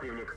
Противник.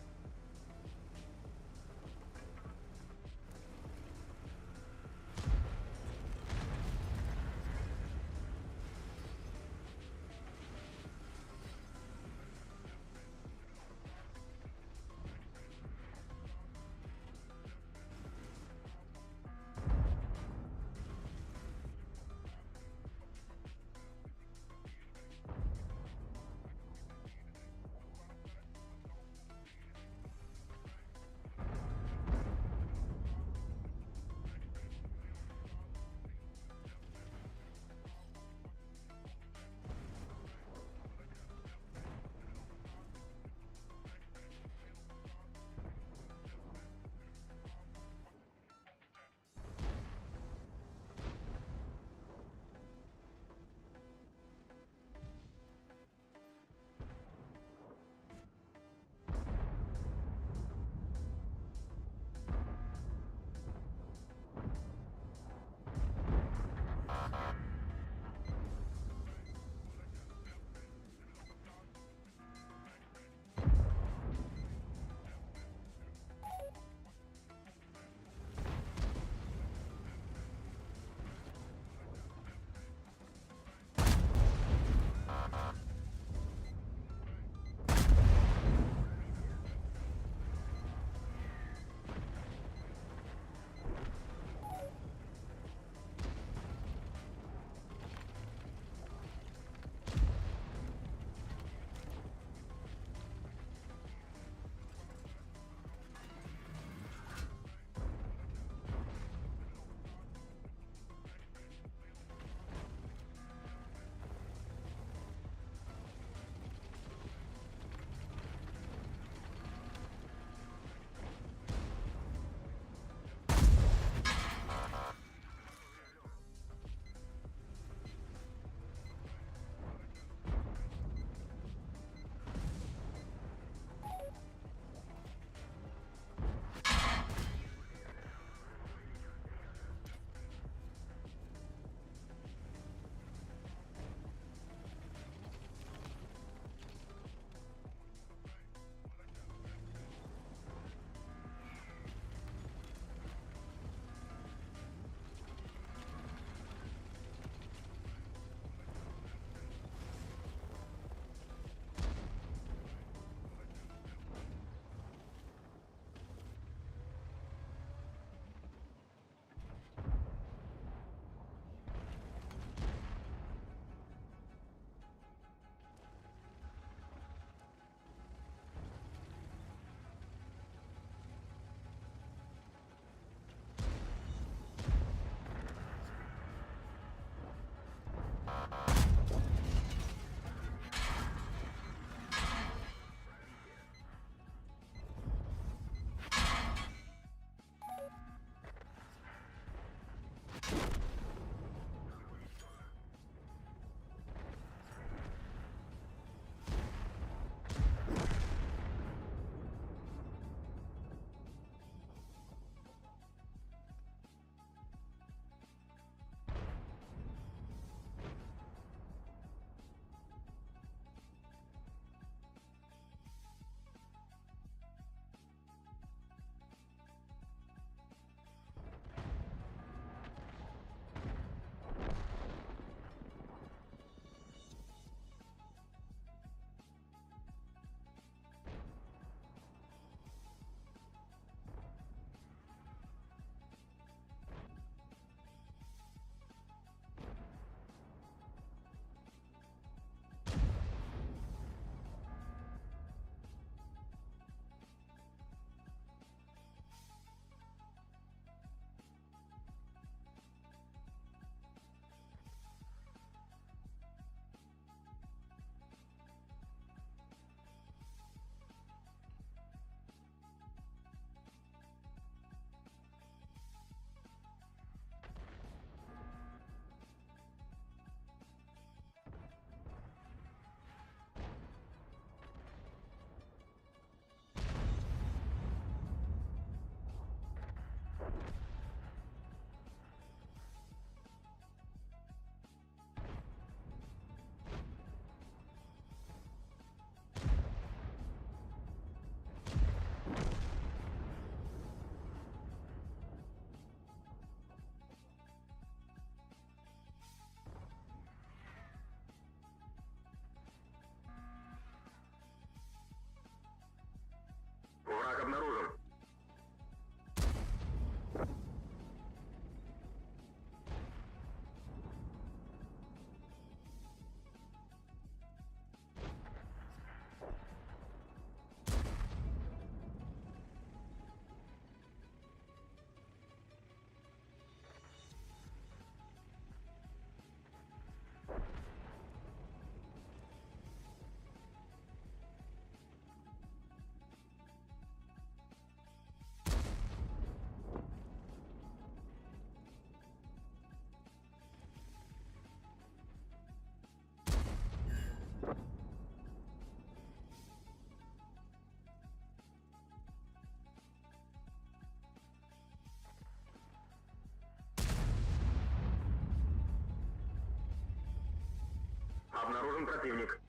Обнаружен противник.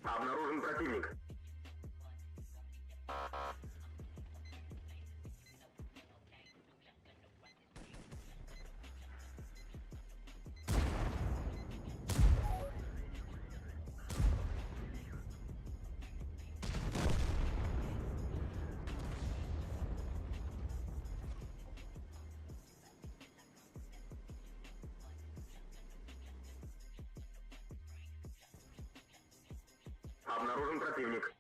Обнаружен противник. Обнаружен противник.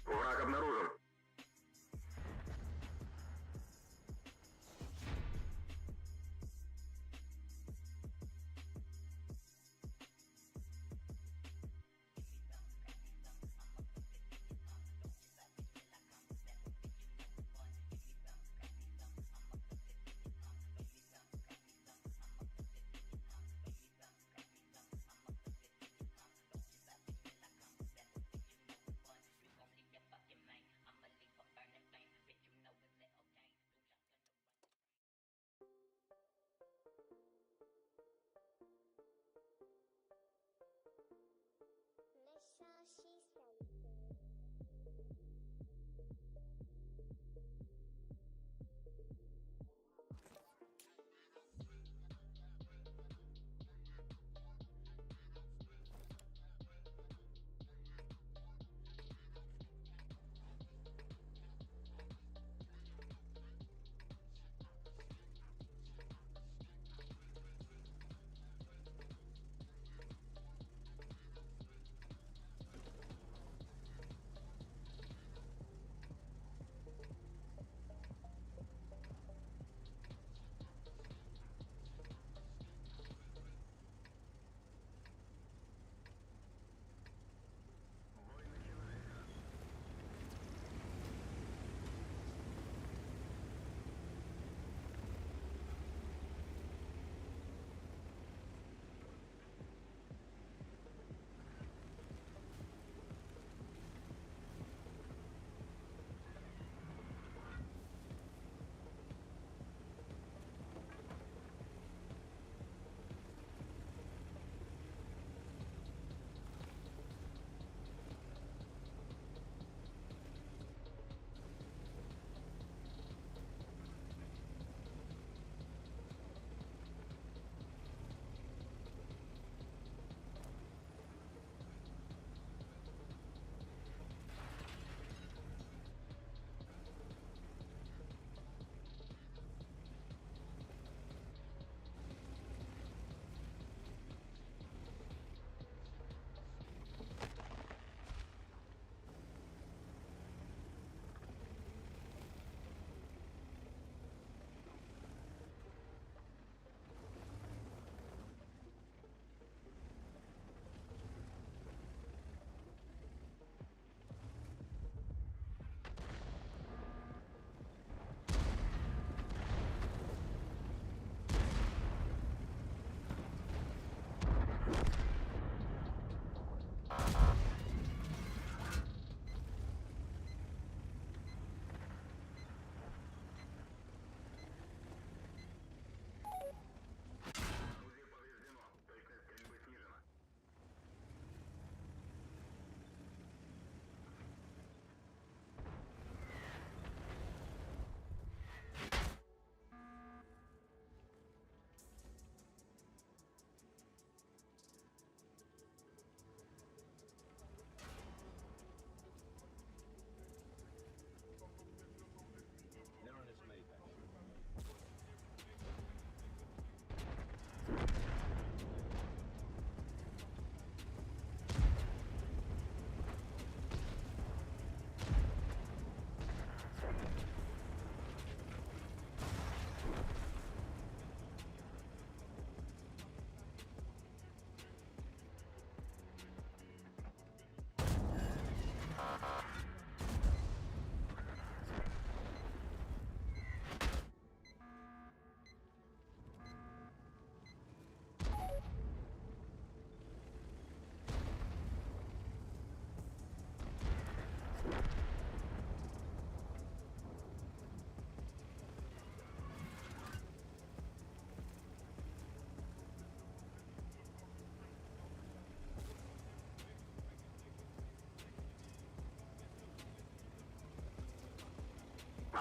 Враг обнаружен.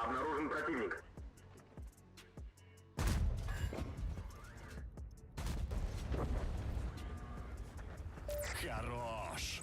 Обнаружен противник. Хорош!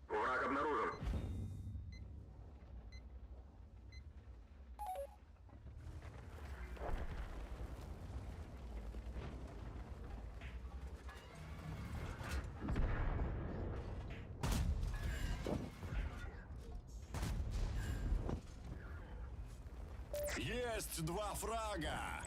Враг обнаружен. Есть два фрага!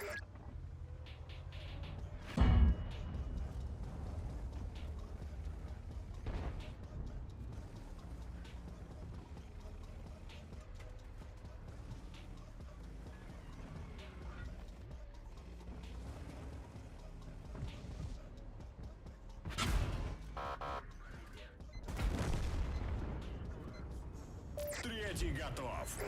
Третий готов!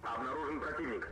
Обнаружен противник.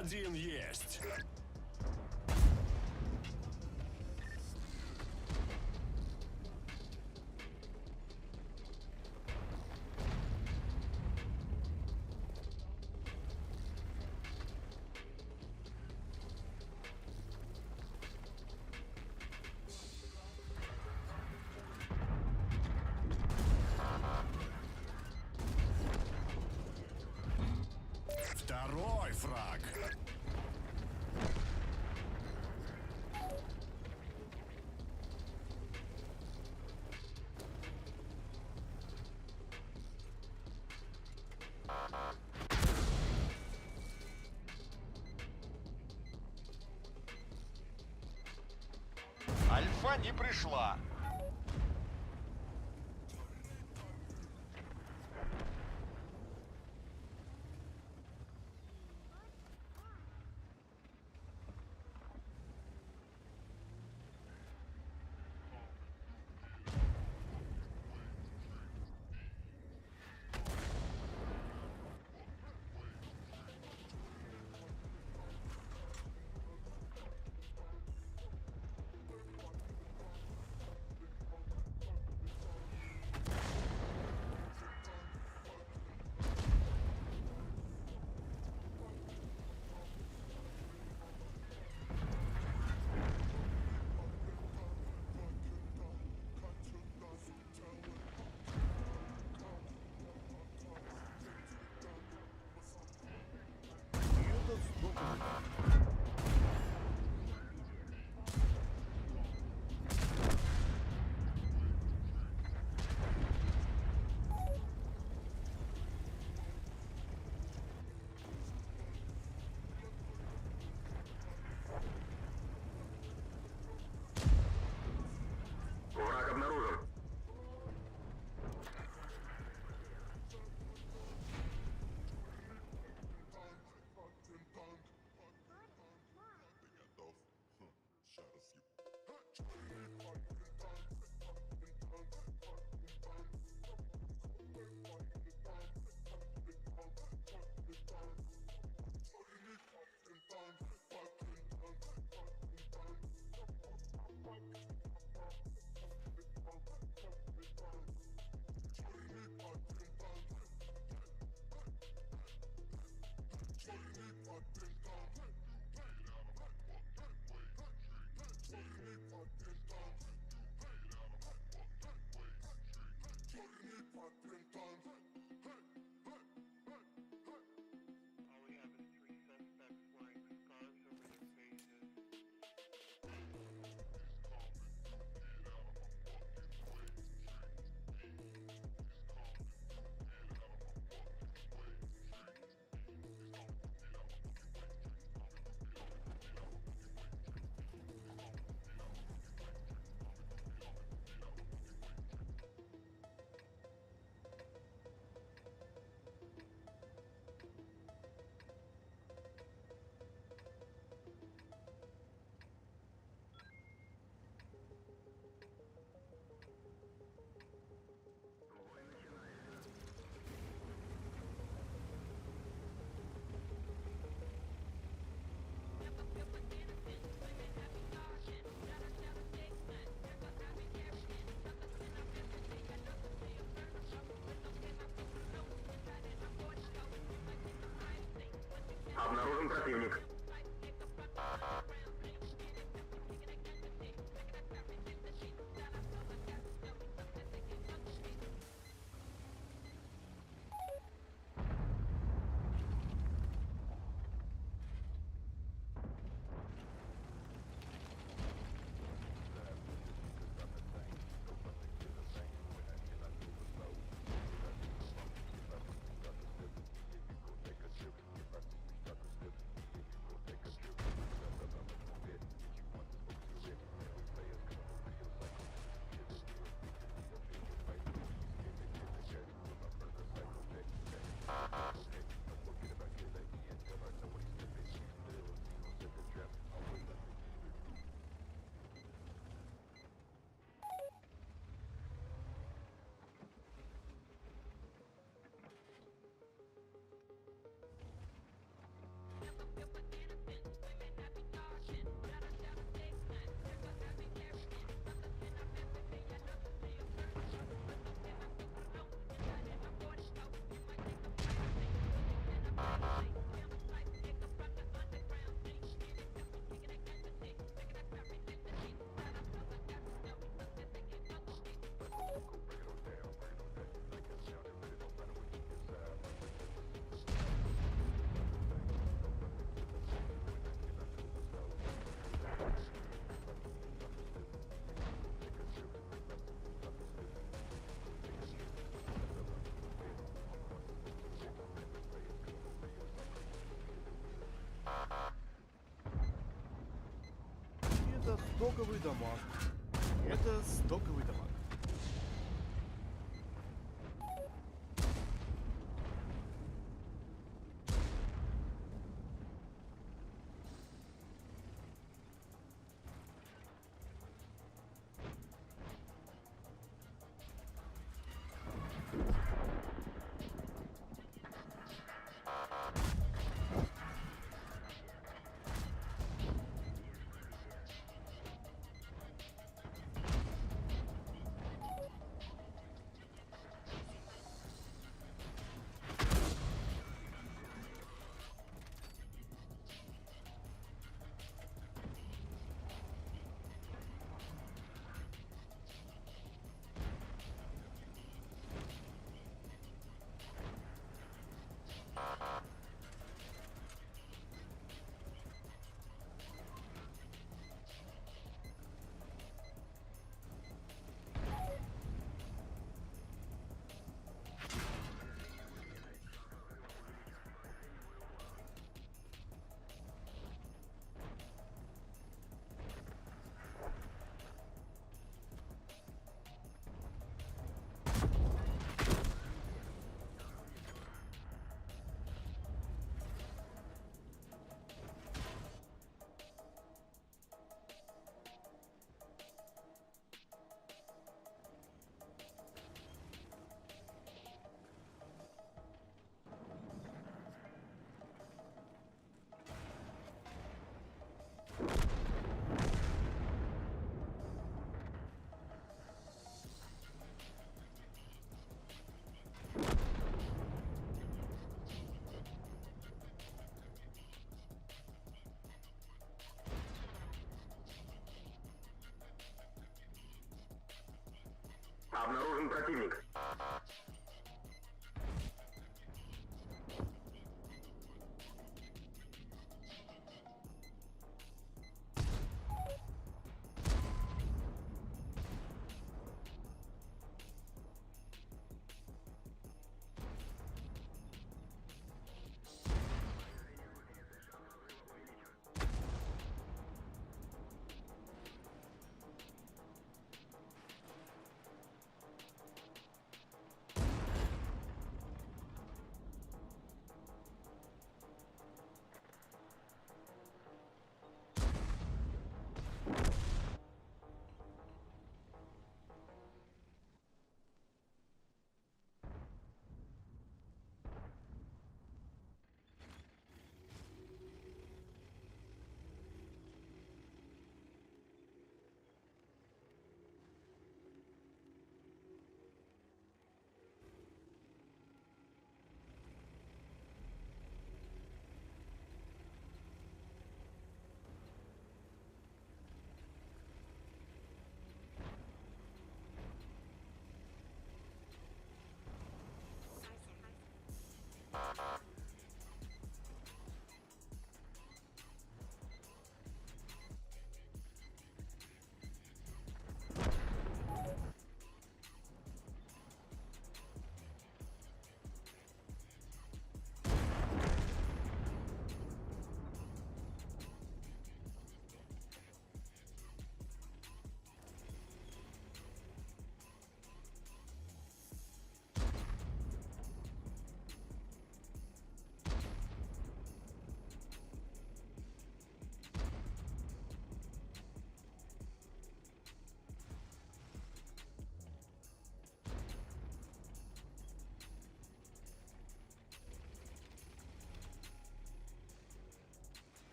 Один есть. Второй фраг. Альфа не пришла. Враг обнаружен. All we have is three suspects wearing scarves over their faces. Обнаружен противник. Это стоковый дамаг. Это стоковый дамаг. Обнаружен противник.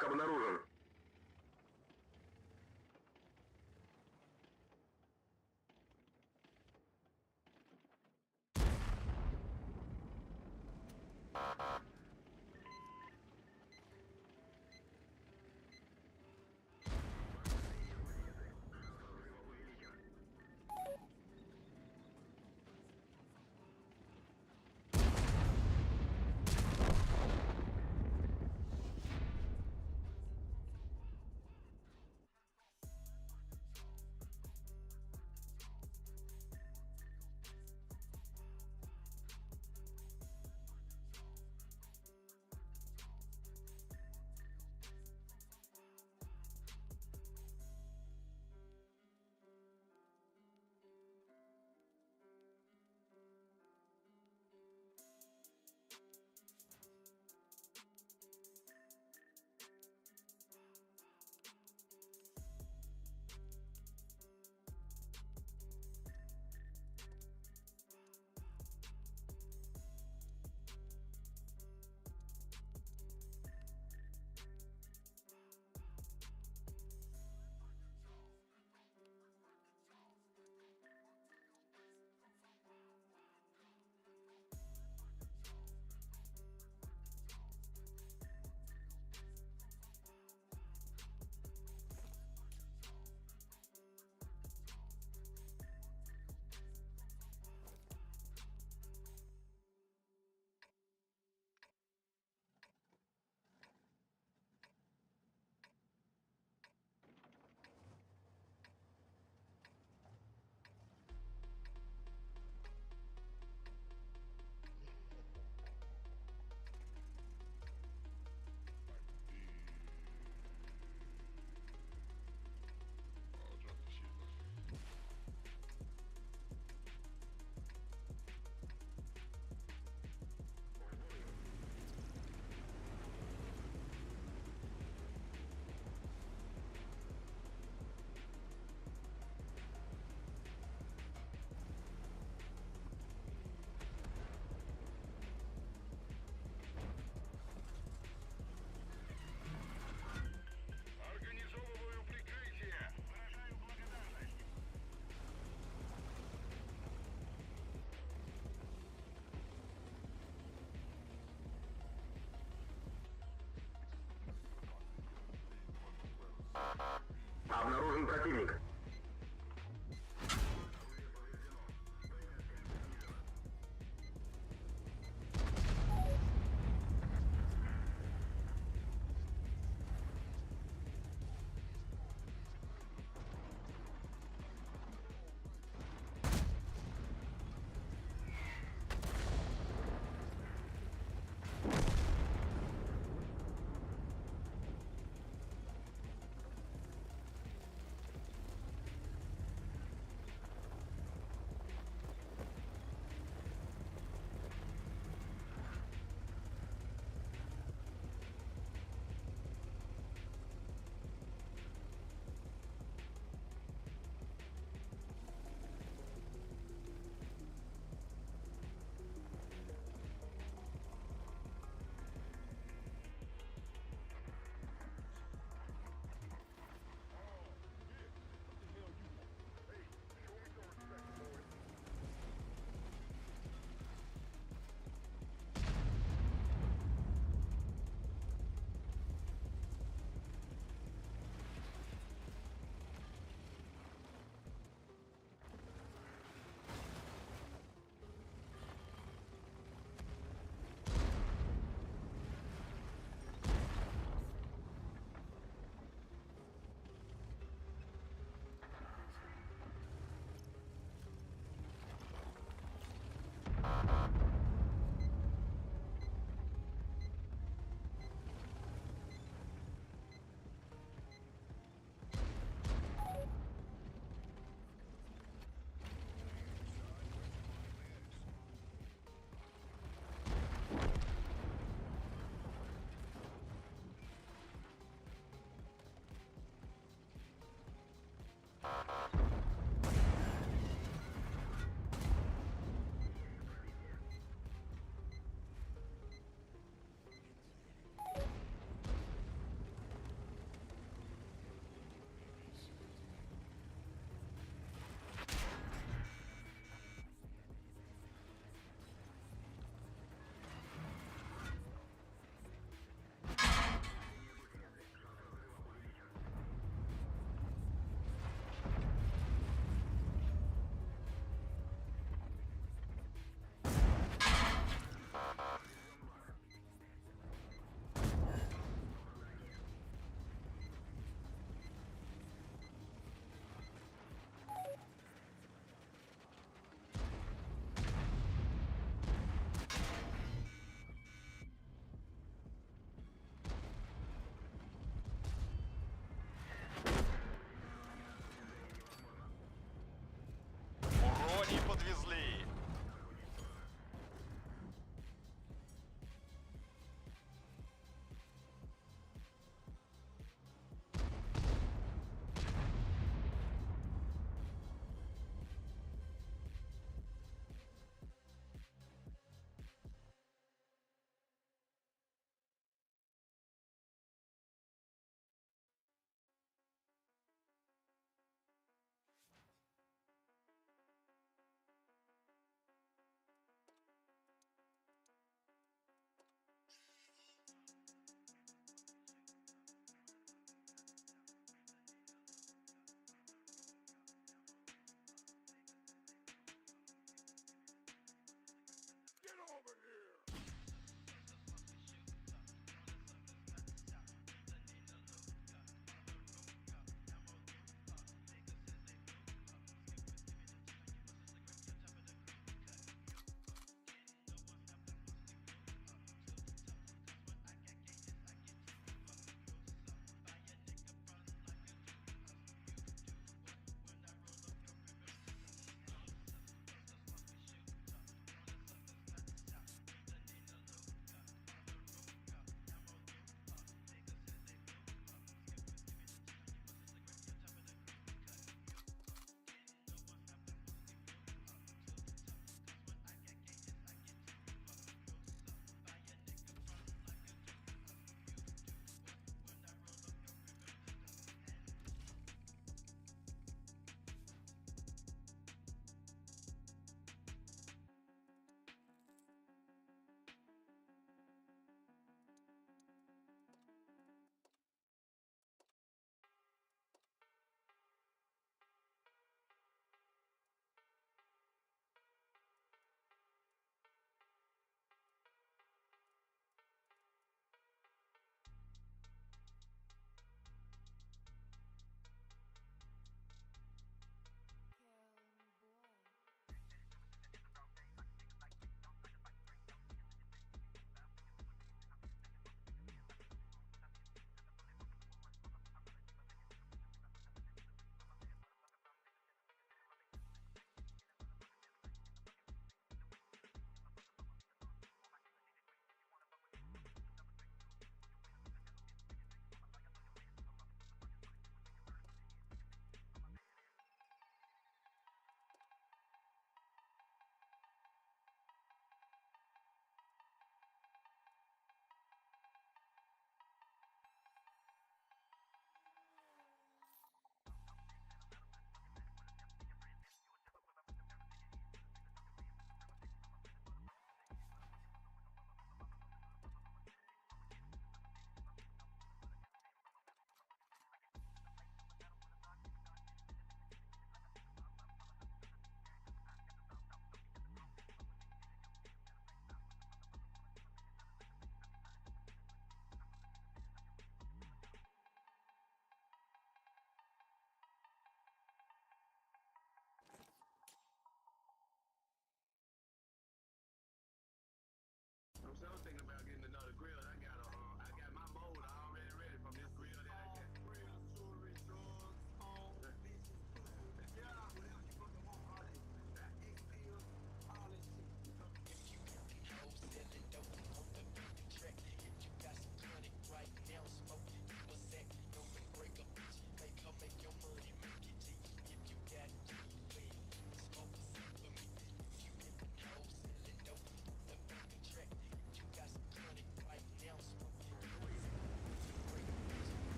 Враг обнаружен. Организовываю прикрытие. Выражаю благодарность. Обнаружен противник.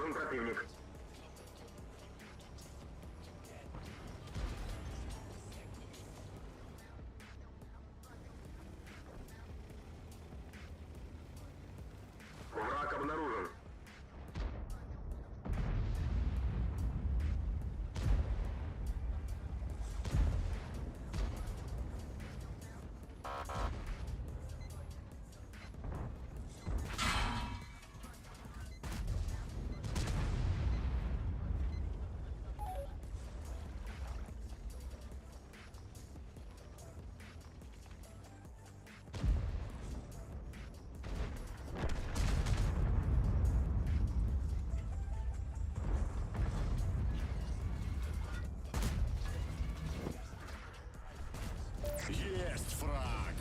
Обнаружен противник. Враг обнаружен. Есть фраг!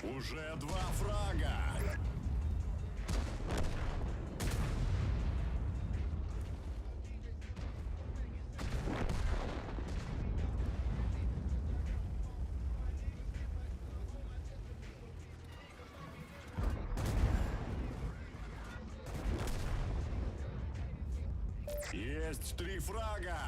Уже два фрага! Есть три фрага!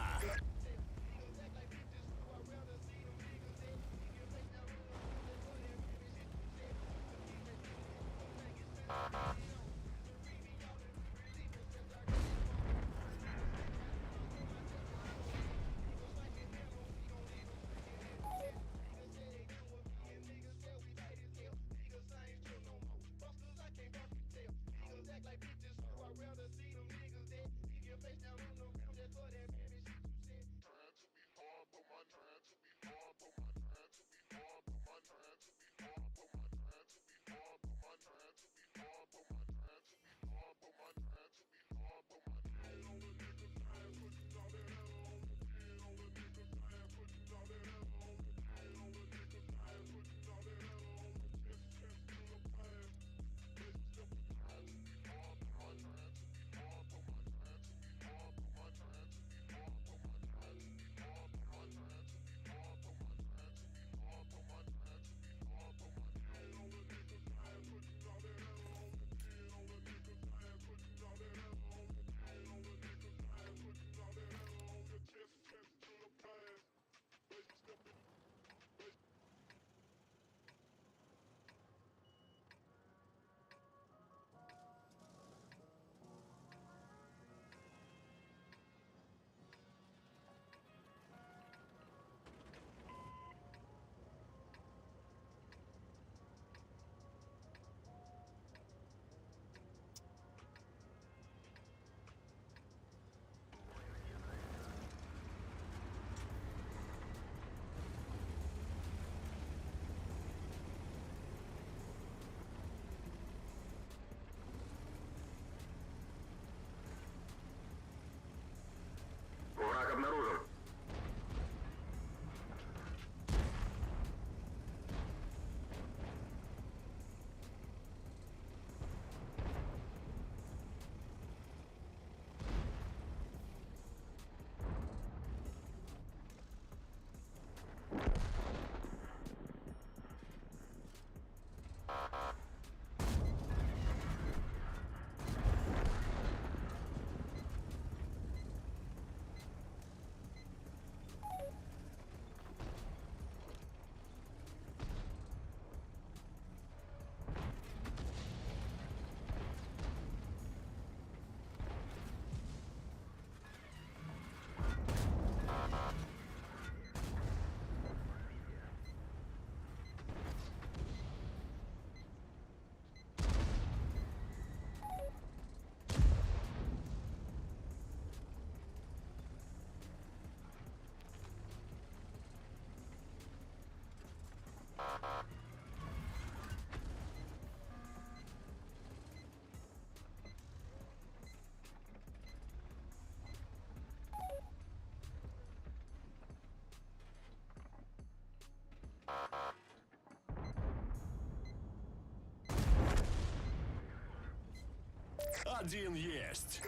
Один есть.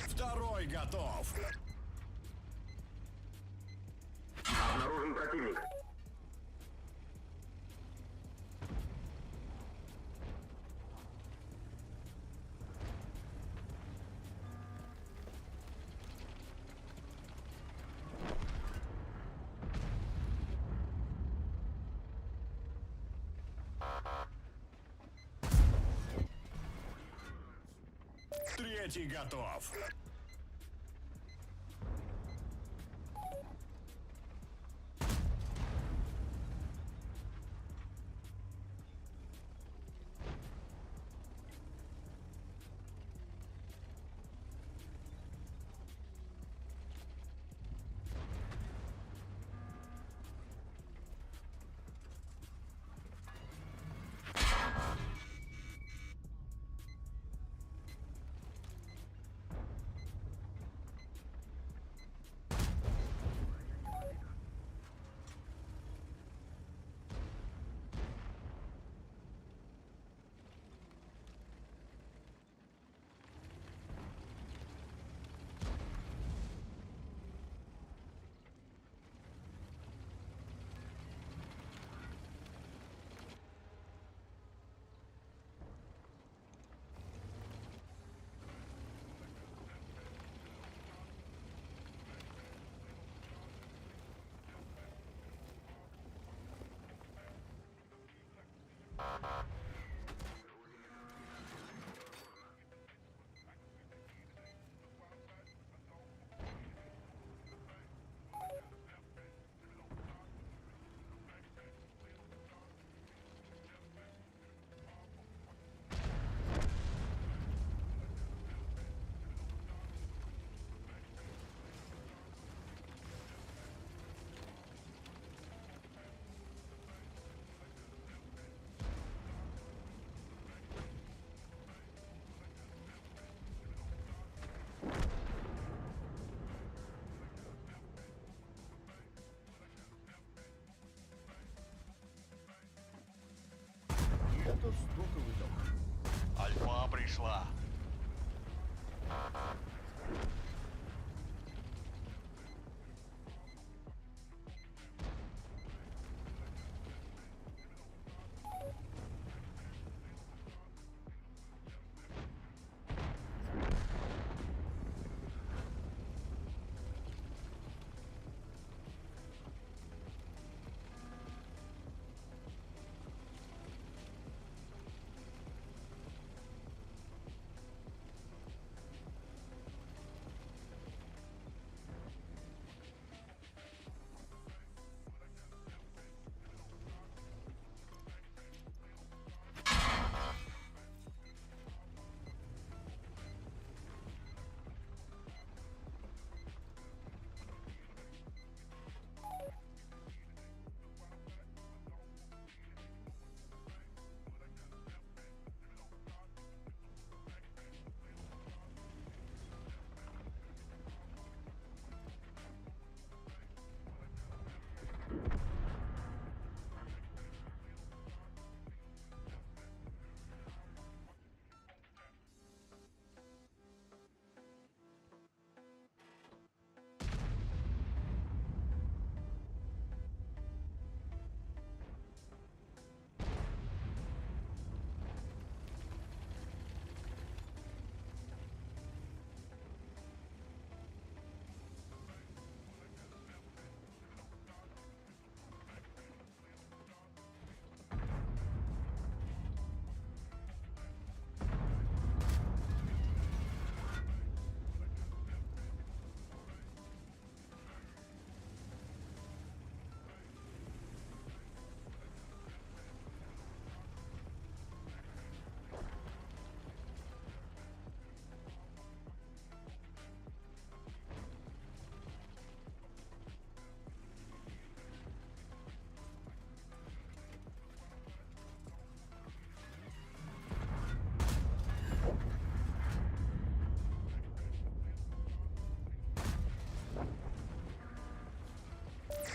Второй готов. Обнаружен противник. Третий готов. Это стоковый дамаг. Альфа пришла.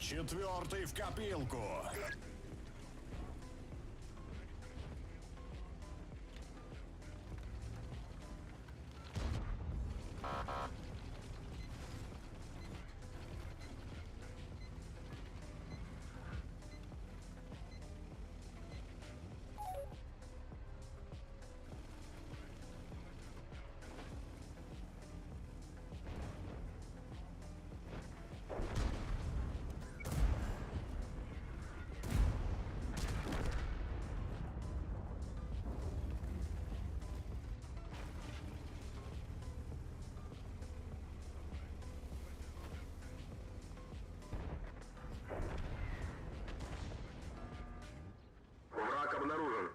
Четвертый в копилку. Враг обнаружен.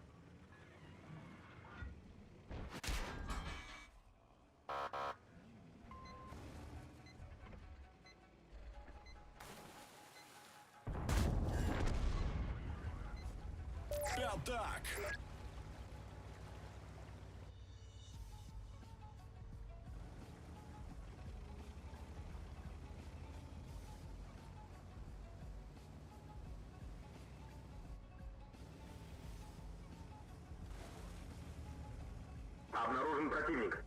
Пятак. Обнаружен противник.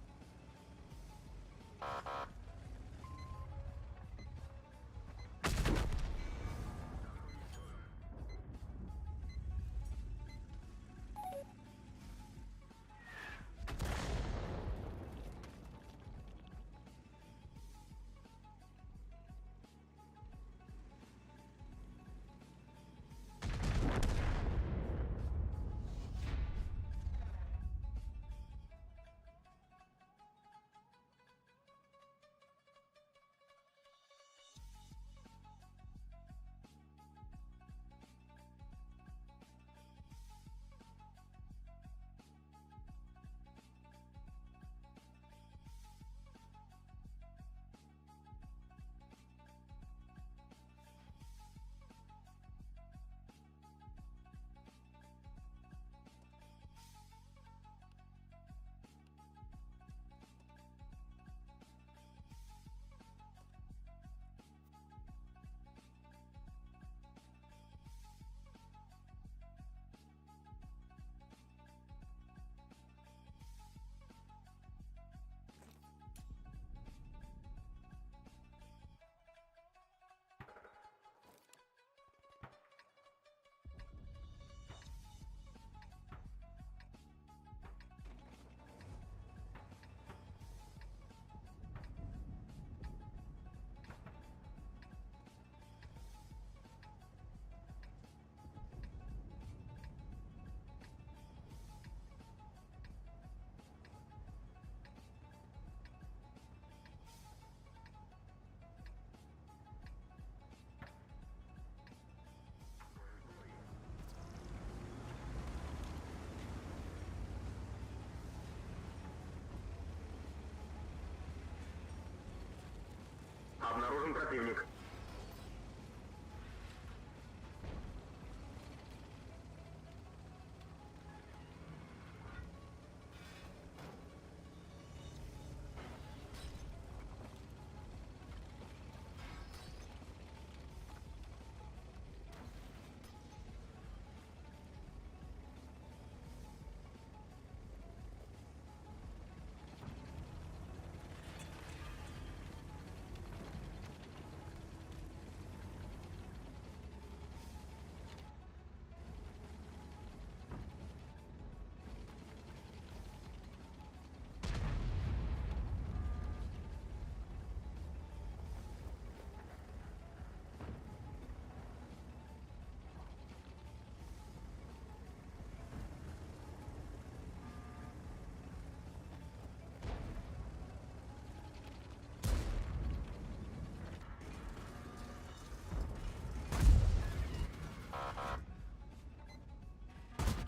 Обнаружен противник.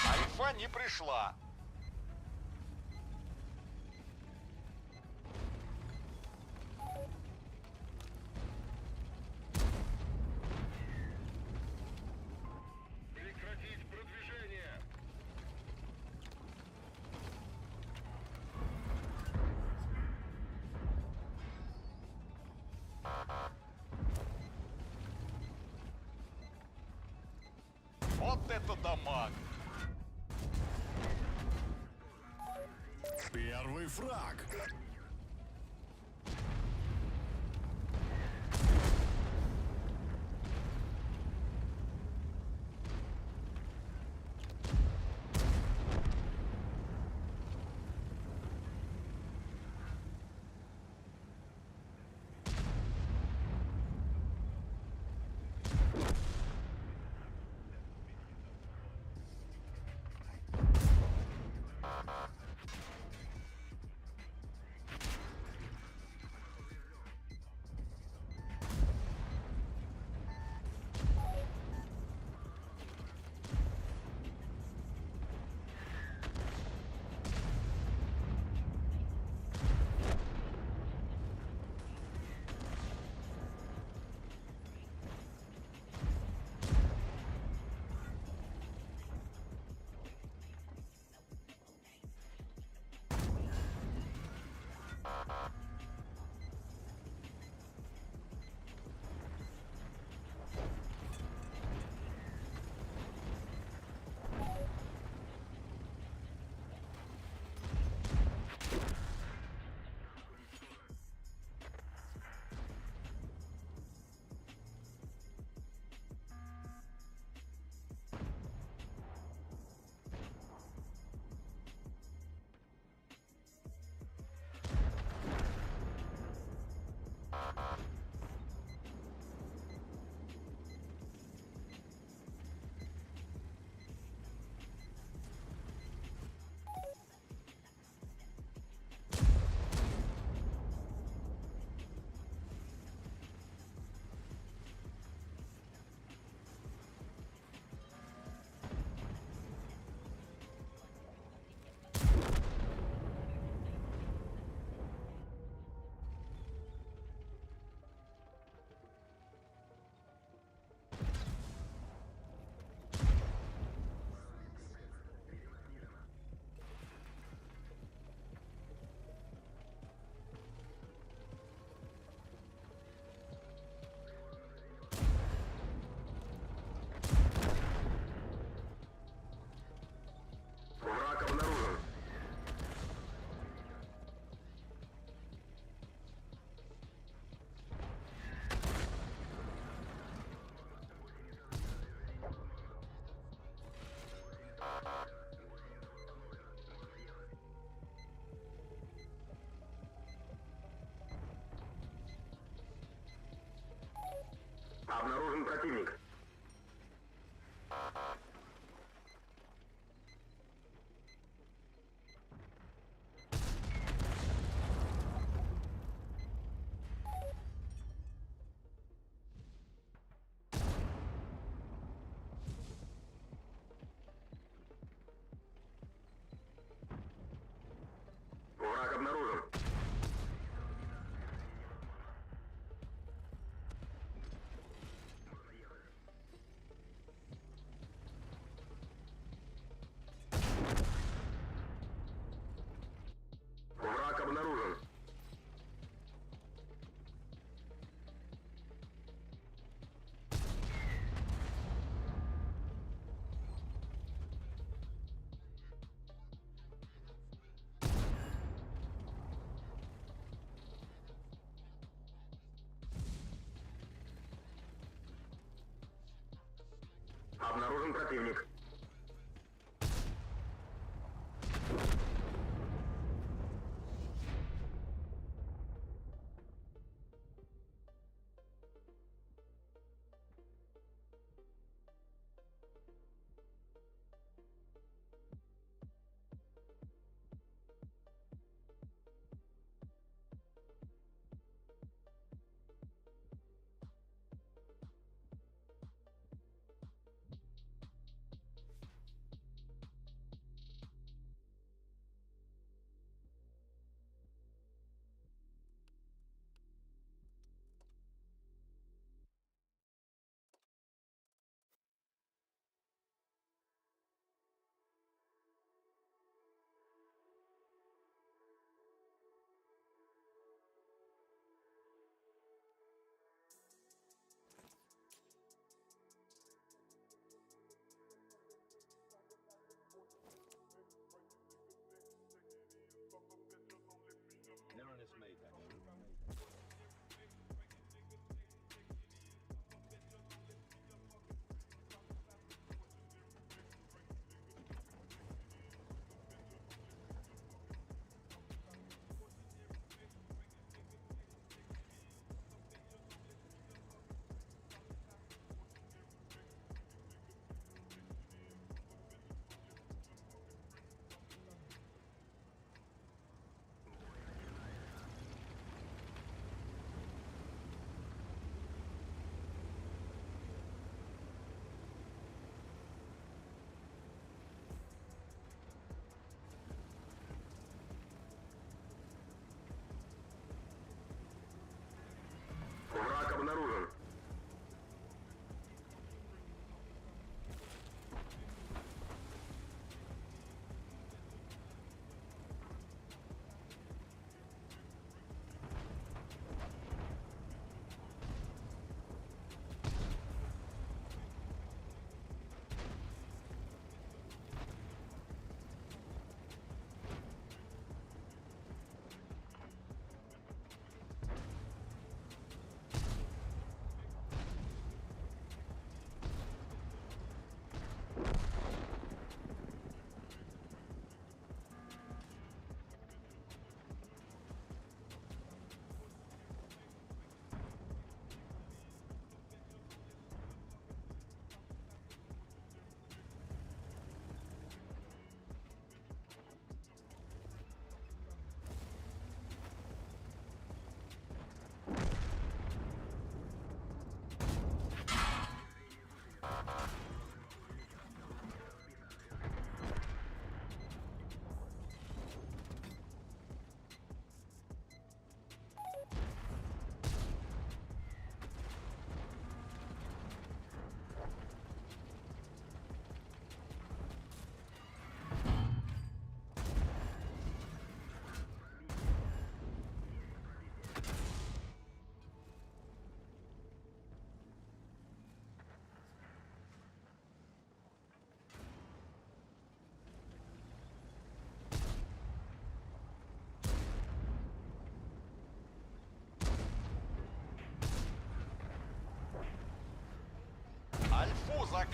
Альфа не пришла. Прекратить продвижение! Ведьмак. Первый фраг. Враг обнаружен. Обнаружен противник. Враг обнаружен. Враг обнаружен. Обнаружен противник.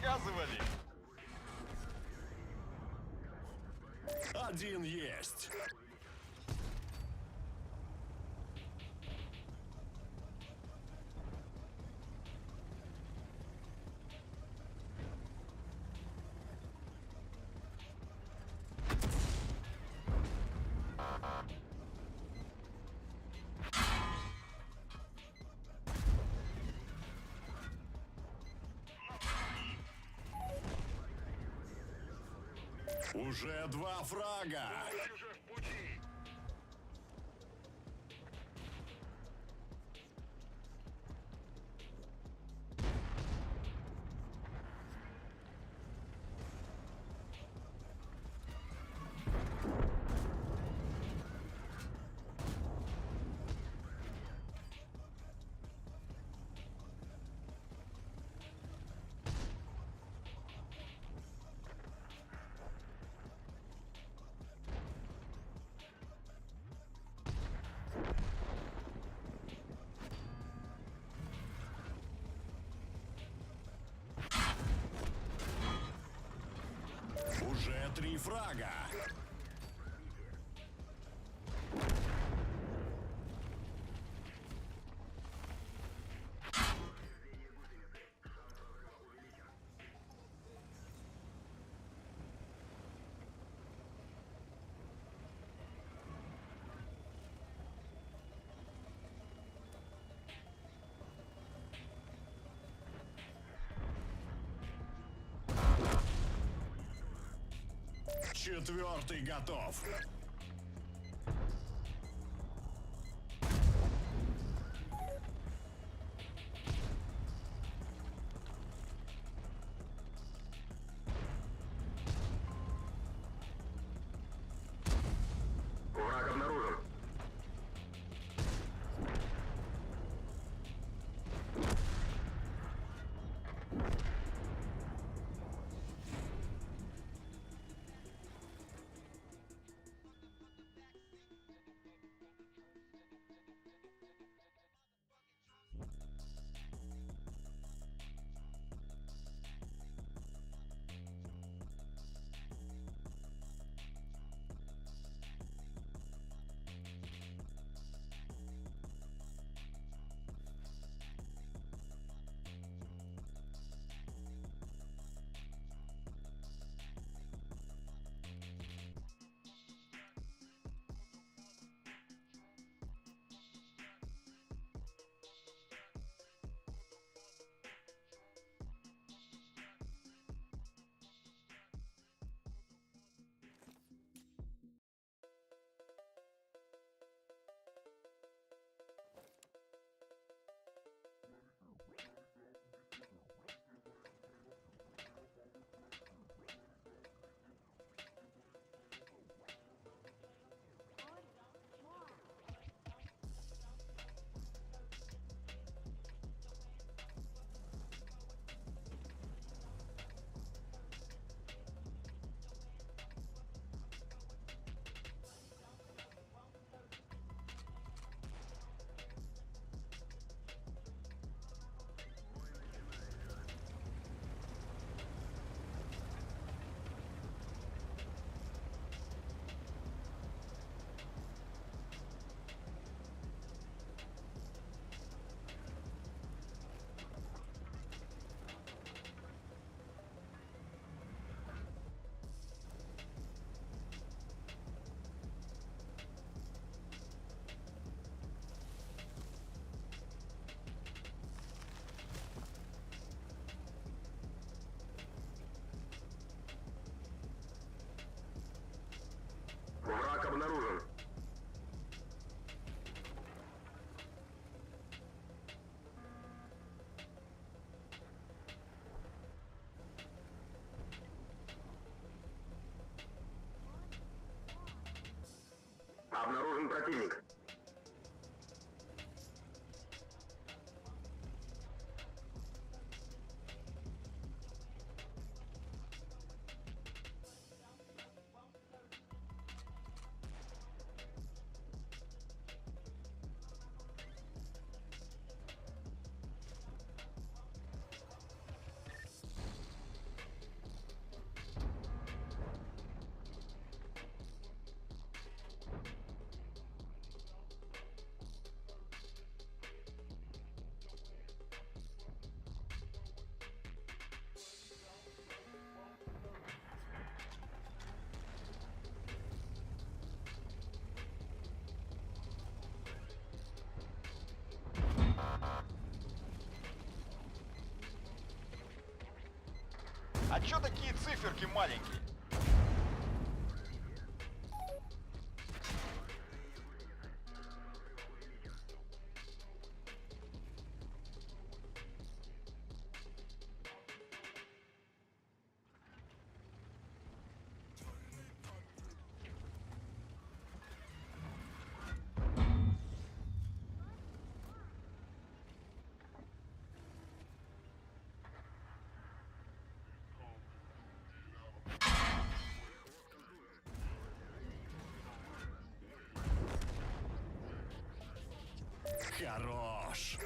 Заказывали. Один есть. Уже два фрага. Уже в пути. Уже три фрага. Четвертый готов. Враг обнаружен. Враг обнаружен. Обнаружен противник. А чё такие циферки маленькие? Хорош.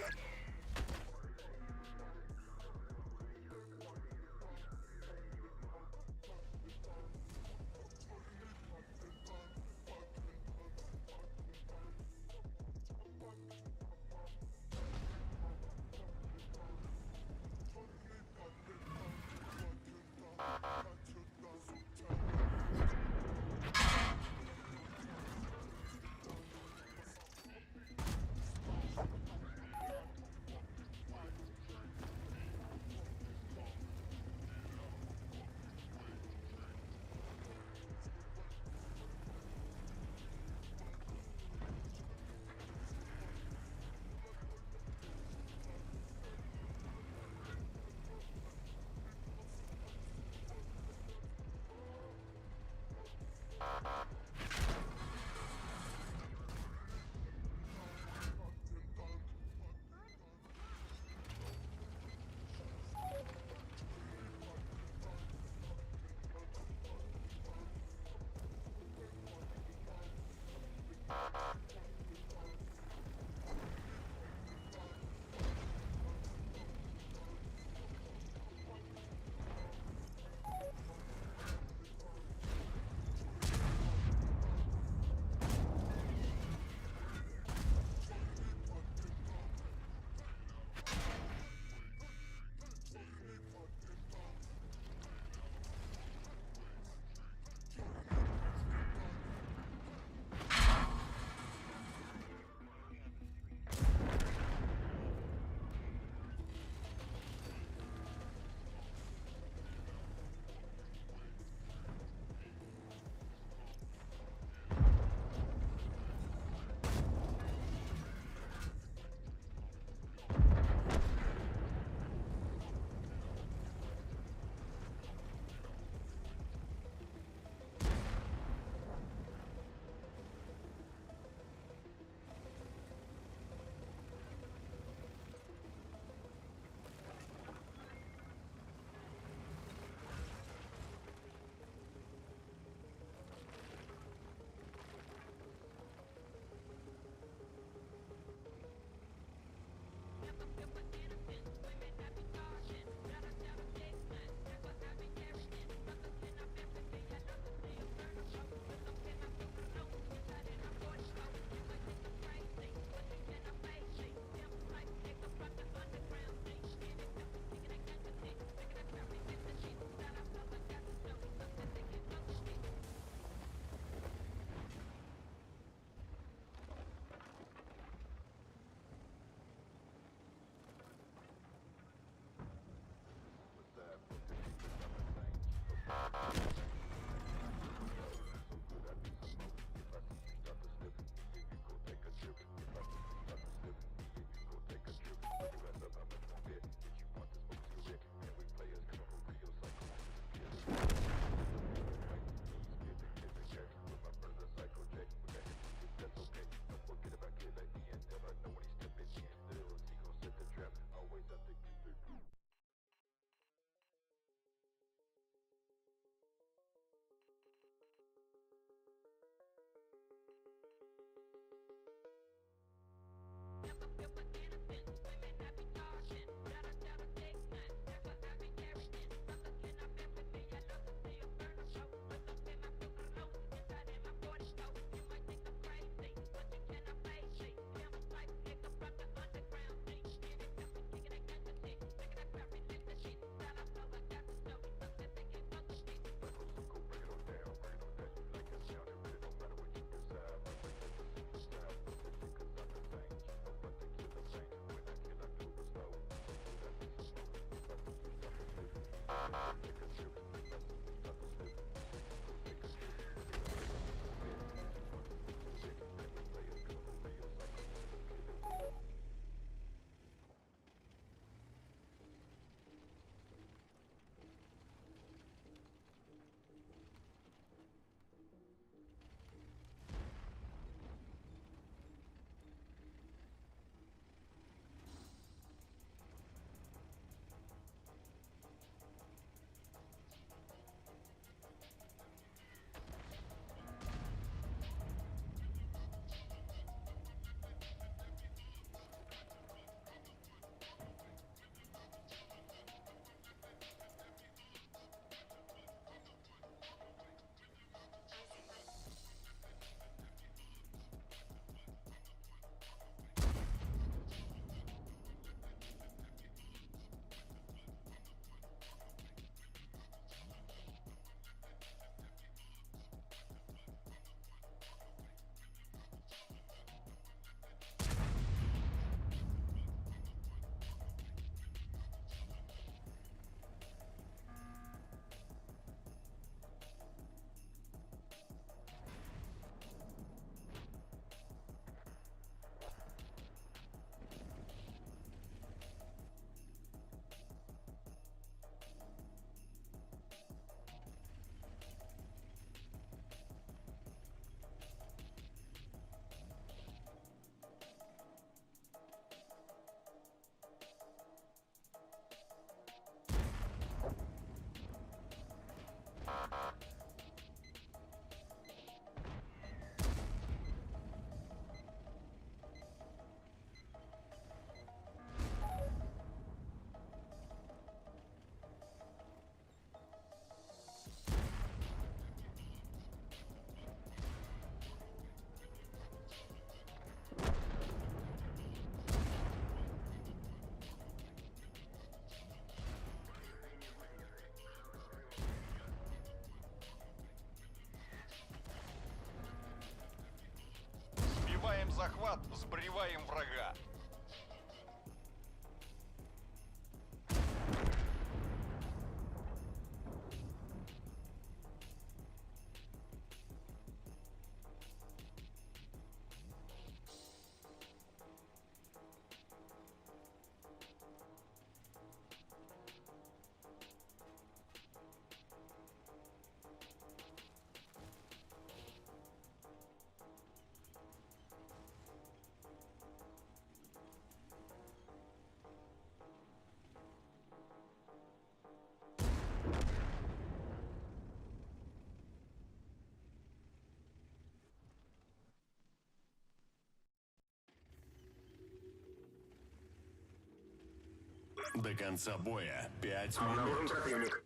До конца боя 5 Обнаружен минут. противник.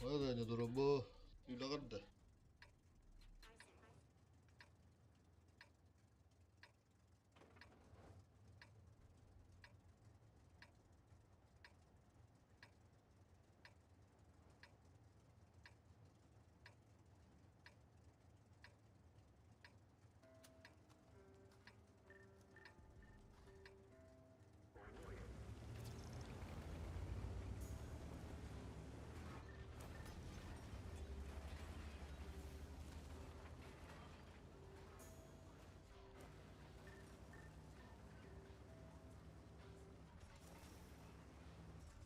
Хайа да дорообо. Үлэҕэр да?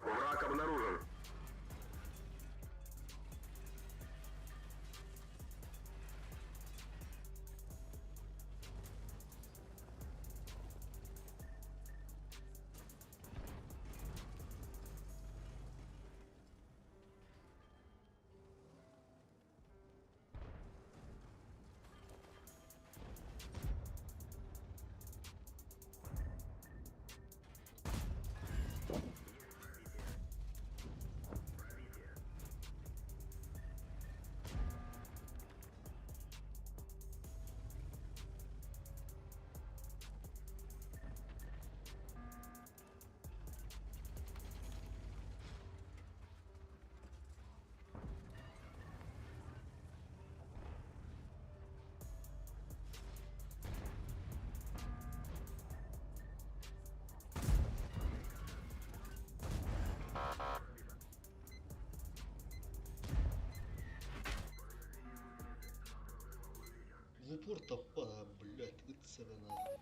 Враг обнаружен. В упор топа, блядь, ыт себе нахуй.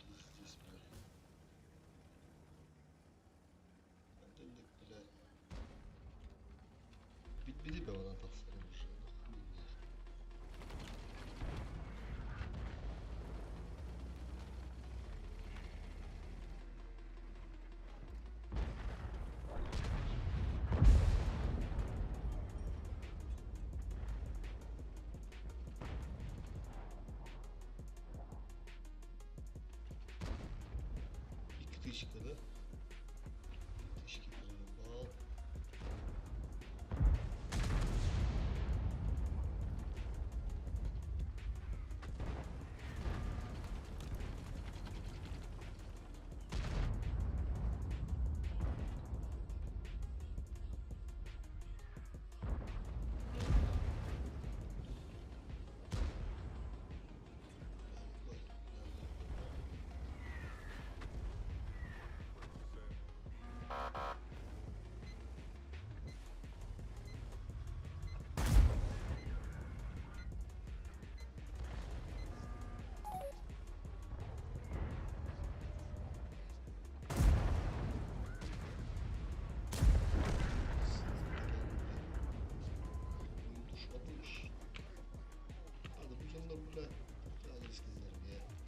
Пиздец, блядь. Отдельник, блядь. Бери она тахсар уже, нахуй, блядь. Тычка, да? Тычки проебал.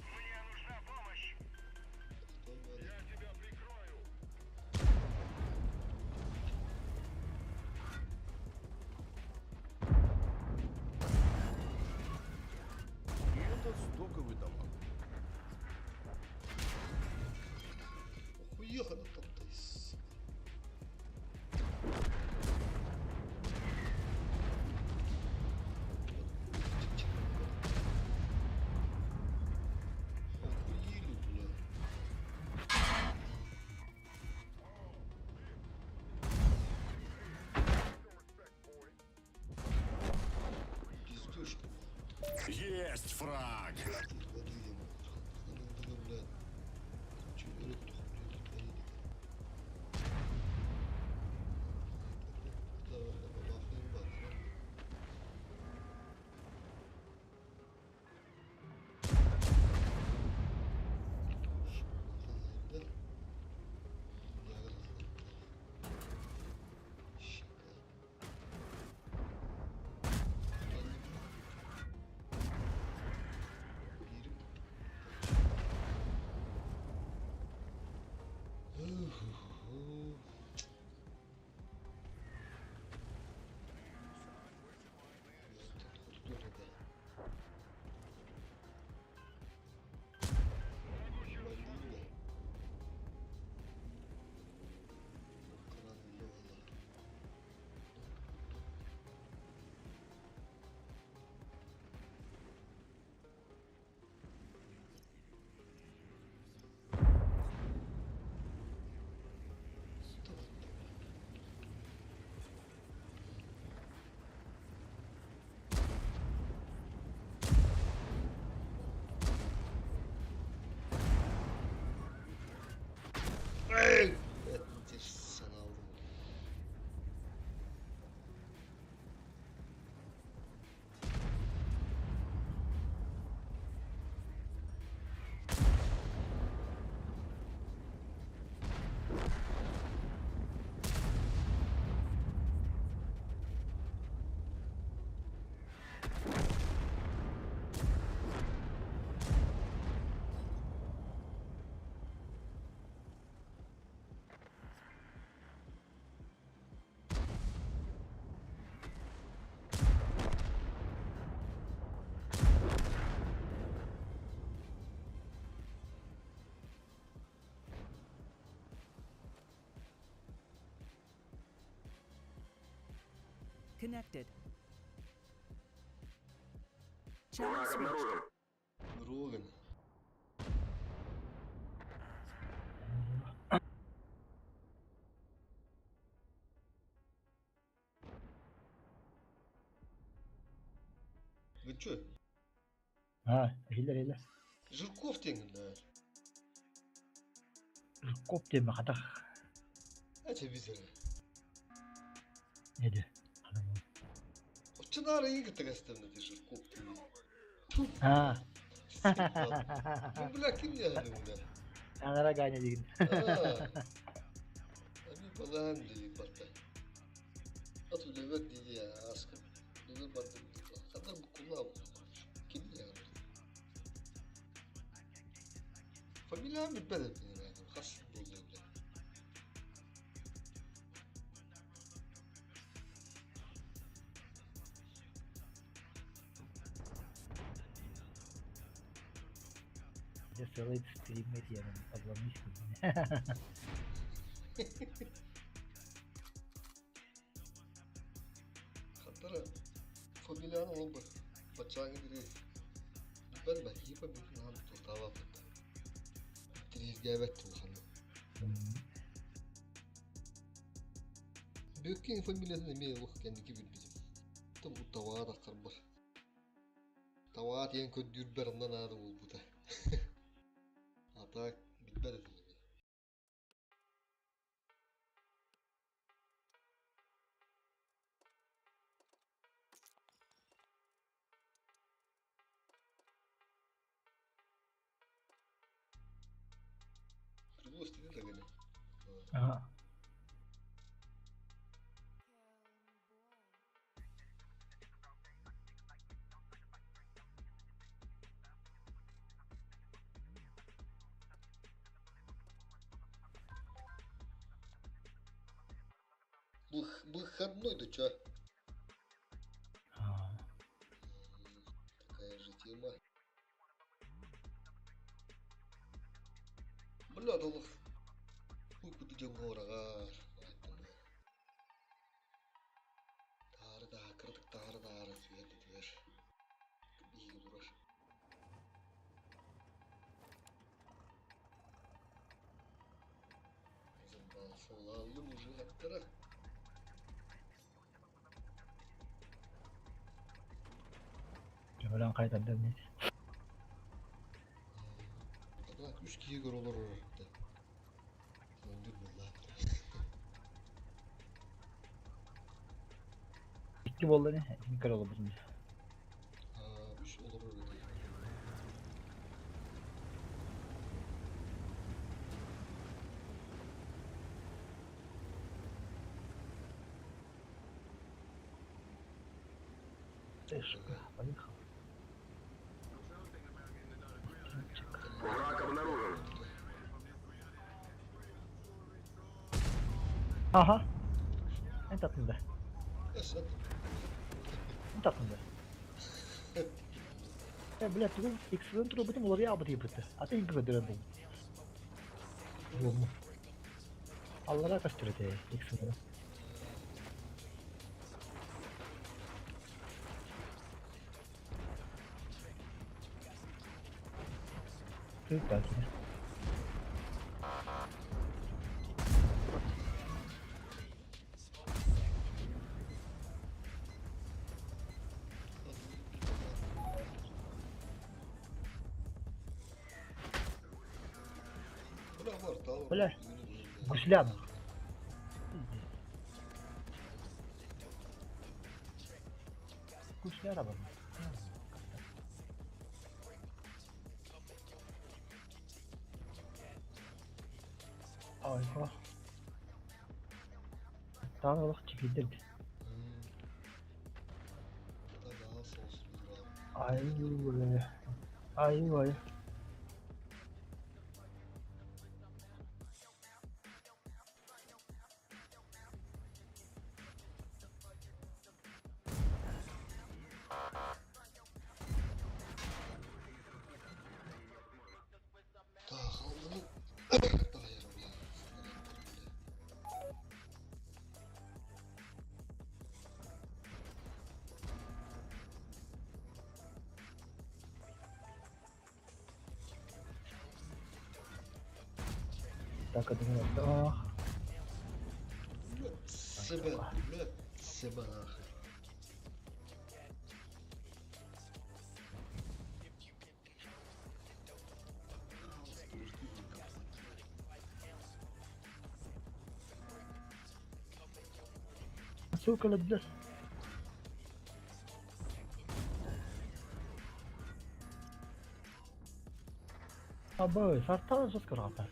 Мне нужна помощь. Я тебя прикрою. И этот стоковый товар. Уехала там-то, сука. Охуели, бля. Пиздёж, Есть фраг! воды ему. Блядь. Чё, Connected. Channel Враг switched. обнаружен. Роган. Вы чё? А, иһиллэр иһиллэр. Жирков диэн да. Жирков диэн хатах Ача бизер. неде. Оччонаар игитэ гастамна ти Жирков. А. Ну бля, ким не бля. Анара Ганя диин. Ами балаан дии барта. От үлэбэр дии аска. Үлэбэр бардым. Ханна букулаа. Ким не Фамилия билбэт этим. Хас буолла бля. Дьэ сыалай стримҥэ тиийэн обломись Хаттара фамилияны олбар баччааҥҥа диэри билбэт баһыыба бүтүн тутаабаппыт. Тирииргээбэт улаханнык. Бүөккэ фамилиятын эмиэ олох кэнники билбитим. Там Уттаваҕа таххарбар. Табаҕа тиийэн көрдүүрбэр онно наада буолбута. А так билбэт этим ини. Трубу истибит да Ага. Выходной да чё? Такая же тема. Бля, олох уйбут дьоҥҥо ураҕар Таары да кыратык таары таары түһэр да түһэр. Биһиги турар. Суолааллым уже аттара. Төбөлөөн хайдарда эмиэ. Так, үс киһи көрө олорор да. Öndür буолла. Икки буолла ини, икки көрө олорбутум. Үс олорор этэ. Поехал. Враг обнаружен. Ага. Эн таттында. Эн таттында. Э, блядь, тугу X-ын турбутум уларыйа абыт ииппитэ. Атын инки көрдөрөн булбут. Буолмут. Аллара көстөр этэ X-ын. Тыыттаа кини. Бля, гусляна. Гусляра бар. Айва. Тааны олох чигиддерди. Айва. Айва. Так, одну. Себе, себе нахуй. Сука, бля. Абы, сартан жестко работает.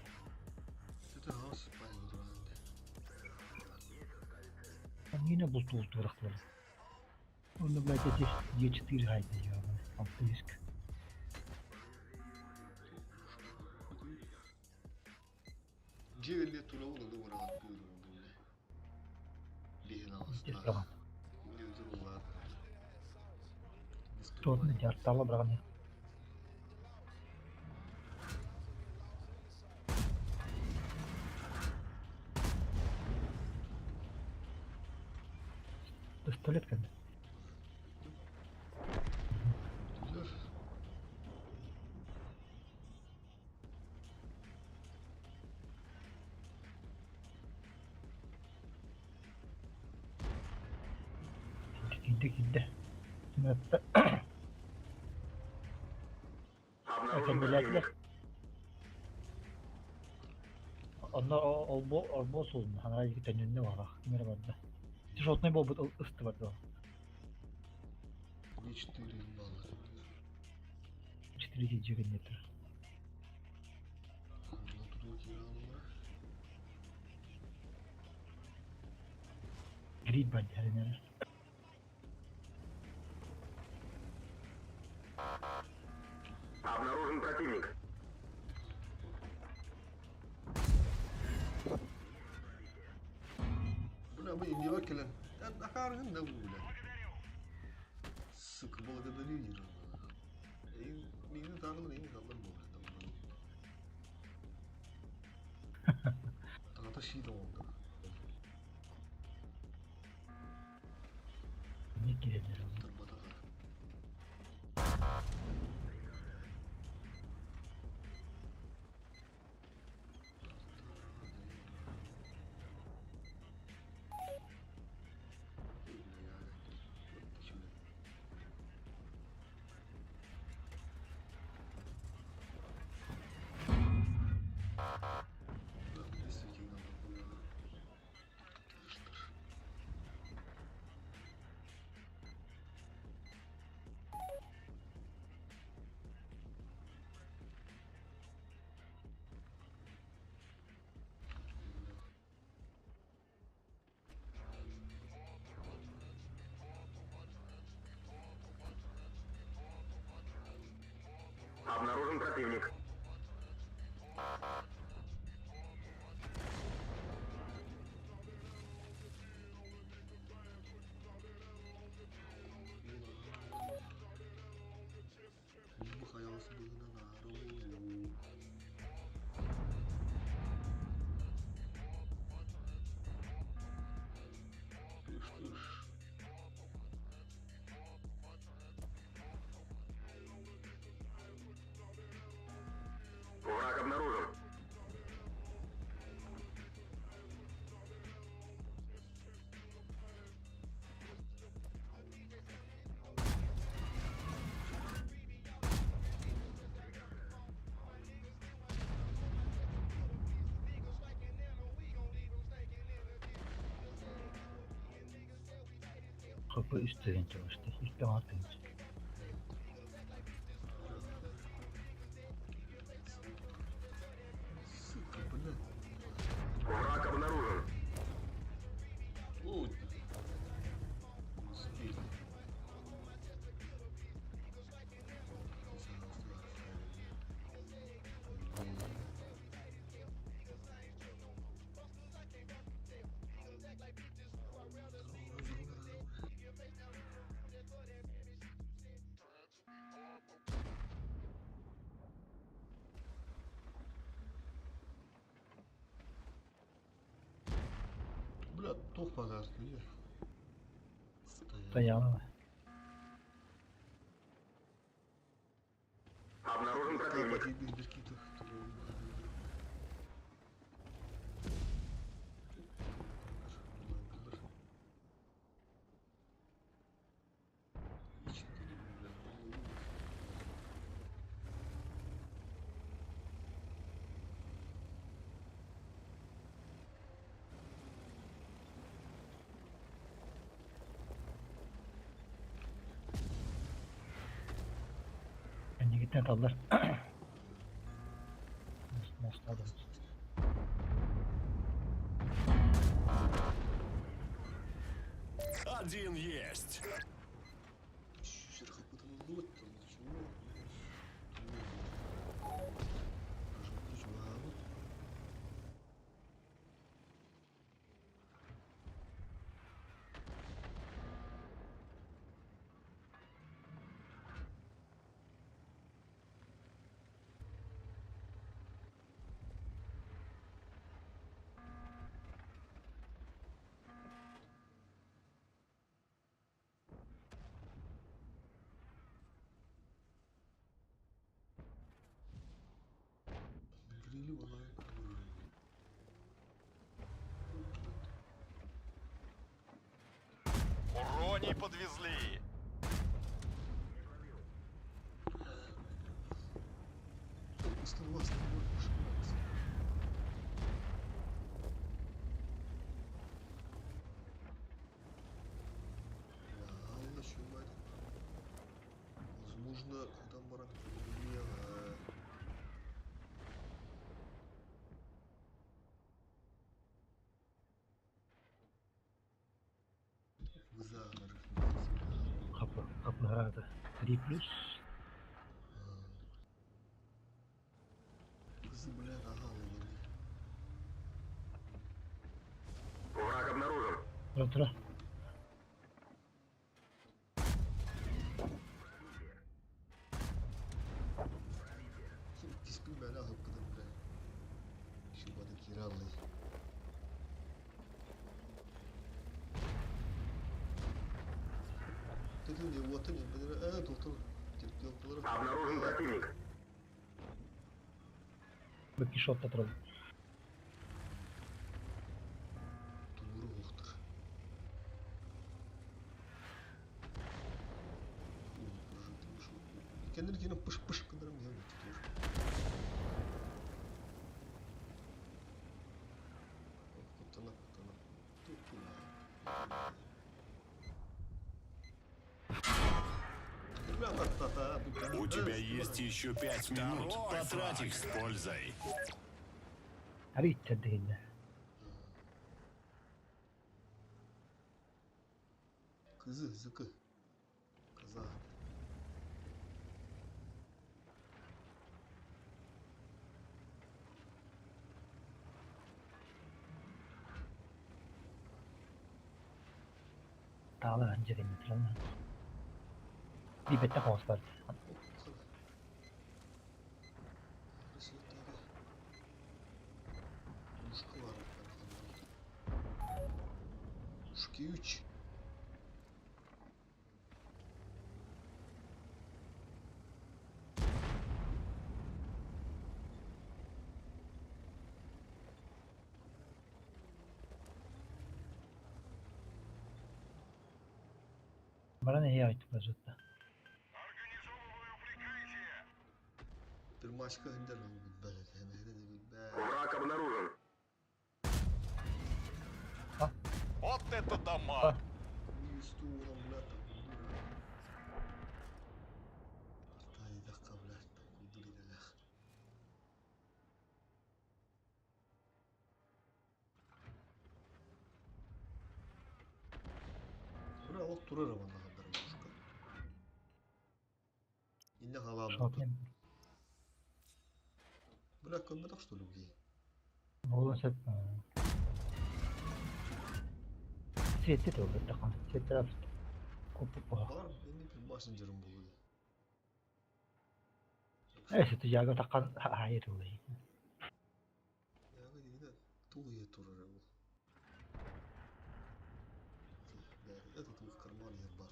Мина булту рахлар. Он, блядь, эти Е4 гайда, ёбаный, там тыск. Дьиэ тула Трудно, дьартала браганы. Пистолет кэллэ. Түлөр. Киирдэ киирдэ. Сымыатта. Обнаружен Кэннилээтилэр. противник. Онно олбу олбу суолун ханара iki төннүннэ барах. Ким эрэ барда. Шотный буолбут ысты барда. Е4 баллар. 4 киджи генетер. Грид бар дәренер. Обнаружен противник. Бля, мы не вакелен. Нахаргын да бля. Сука, благодарю не рано. Мені дарили, не дали бля. Тата шиде oldu. Не киренер. Тырбатаға. Обнаружен противник. Bu hayası bığına narı. Тыш, тыш. Враг обнаружен. Kapı üst tüyünce başta. Üstte var tüyünce. Сука, блядь. Враг обнаружен. Ой. Успели. Бля, тух подарки, видишь? Стоять. Стояла. Обнаружен противник. Кэннигиттэн таллар. Мостадым. Один есть! Открыли онлайн оружие. Уроний подвезли. 120 больше. Возможно, там баран Хаппы 3 плюс. Враг обнаружен. Тура. Обнаружен противник. Бэкишот турар. Kendini pış pış kıdırım ya tutuyor. Kutana kutana. У тебя есть еще 5 минут. Потрать их с пользой. Арый тэрдигиннэ. Кызы, зыкы. Коза. Таала ханжа кэннэ турална. Би бэтэ хоос бар. Ушка var. Ушки 3. Баран эһи айтып бажытта. Bir maçka hınder Враг обнаружен. Вот это дамаг! Шотнем. Бля, көммөтөх что ли бии? Буолан сөп. Светте тур тахан. Светте купу поха. Бар, эми бир машин жерим болду. Эсэ тужага такан хайыр улай. Яга дегенде тугуе турар бул. Это туг карман ер бар.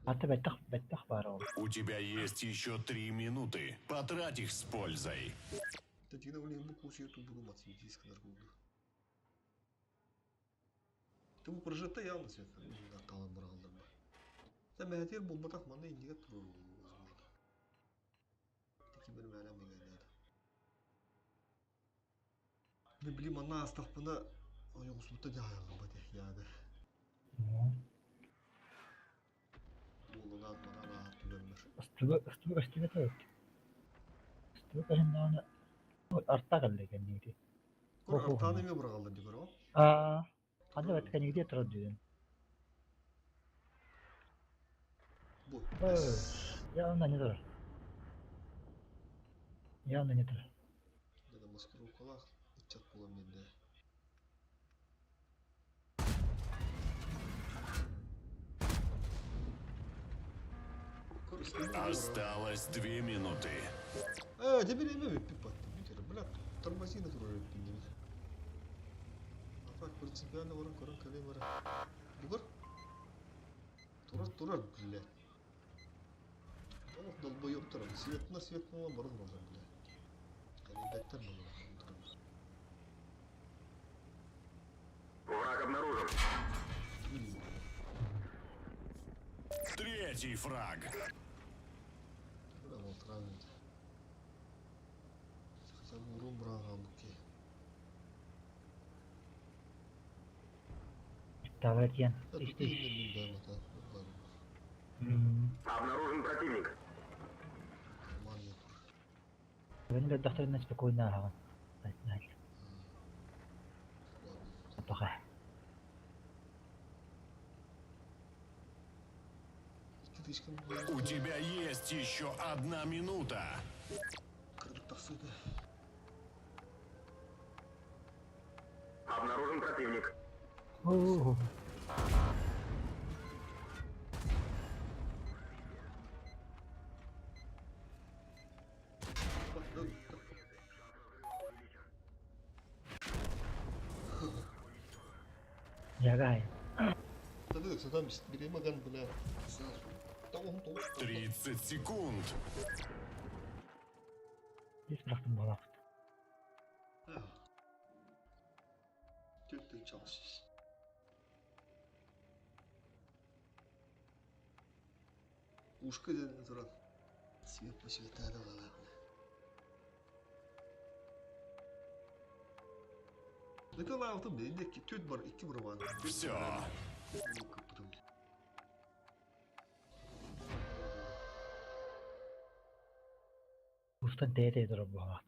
Ата бэттэх бэттэх бар ол. У тебя есть еще 3 минуты. Потрать их с пользой. Тегине улин бу курс ютуб буду математический наргуду. Ты бу прожитта явно свет. Талан баралдар ба. Та мәтер болбатах манда индиге турur возможно. Теки бир мәлем деген Не билим ана астахпына ойгусбута жаайылган ба яды. Улунат манана түлөмөр. Ыстыгы ыстыгы ыстыгы төр. Ыстыгы кахиннаана арта калле кэнниити. Көр артаны ме брагалдар дигөр о? Аа, ханна бэт кэнниити турар дүйэн. Бу. Явно не турар. Явно не турар. Деда маскировкалах ычат болам менде. Осталось 2 минуты. Э, тебе не пипа, бля, тормози на туры пиндеми. А так принципиально ворон корон калемара. Бугор? Турар, турар, блядь. Долбоёб турар. Свет на свет на барон болар, блядь. Билбэттэр буоллаҕа. Враг обнаружен. Третий фраг. Бля, балтараа мүнүүтэ. Хотя бы урон быраҕаҕа киһи. Давай тиэн. Да, тут Ишти. иһиннэр мин бэйэм ата. М. Обнаружен противник. Нормально тур. Бен дохторына спокойно аһаҕын. Ладно. Пока. Икки тычкам У тебя есть еще одна минута. Кырдык тахсыыта. Обнаружен противник. Оо. Ягай. Тады сатам биремаган бля. 30 секунд. Здесь бырахтым буолаах. Түттің чалсыз. Ушка дедin туран. Свет по светада балабына. Это лаалтым бенде түт бар, икки бар бар. Все. Кыптым. Устан тээ турар буолаах.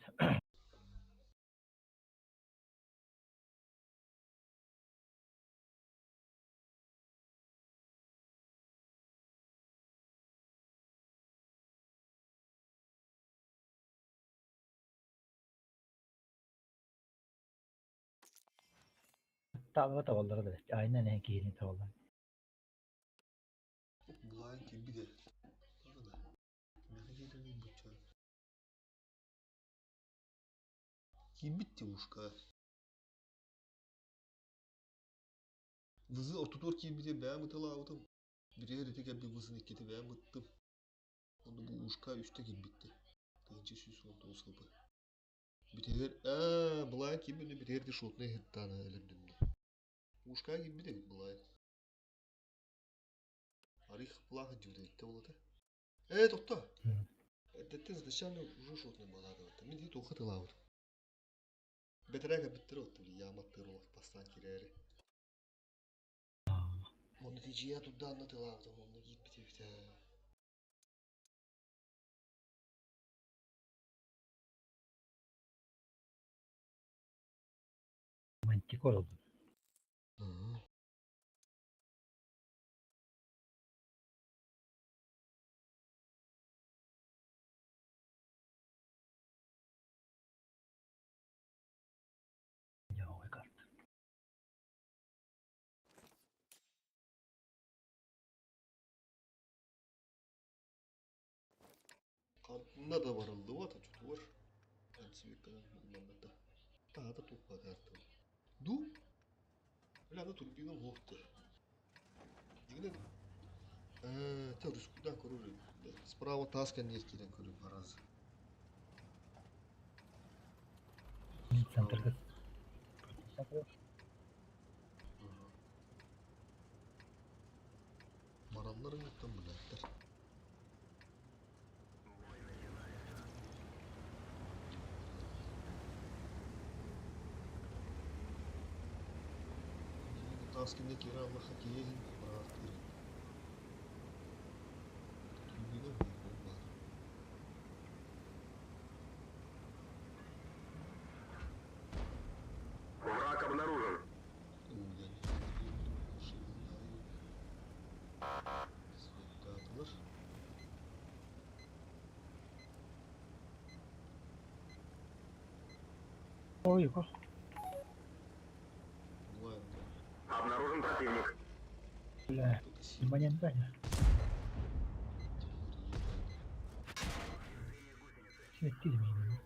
Таалга табаллара да. Айнан эн киһини табаллар. Булайын килби де. Тагы да. Меха келерин буча. Кимбит те ушка. Вызы ортотор кимбите бәм ытыла аутым. Бирер ити кәбби вызын иккити бәм ыттым. Онда бу ушка үстә кимбитте. Тыгынчы сүз он тоғыз хп. Битегер, аа, булайын кимбини битегер де шотны хиттаны элемдимди. Ушка кимбите булайын. Арих плаха дюдетте болот. Э, токто. Эттен изначально уже шотный балады. Мен дейт оқы тылауд. Бетерәгә биттер отты, яматтыр олақ бастан кирәре. Оны тижия туддан тылауд, оны кип битепте. Мантикор oldu. Дьоҕой карта. Картында да барылды вата чуту бар. Антисвеккадан булманда. Тағы да тупа карта. Ду? Бля, да турбина лохты. Дигнен. Э, те рускудан көрөр. Справа таска неркиден көрөр бараз. Центрга. Баранлар юктан биләттер. Таскинде кире Аллаха киехин барартыр. Турбина бар. Враг обнаружен. Уудан. Светатылар. Ой, го. Булайын. Обнаружен противник. Бля. Внимание, да. Светти мені.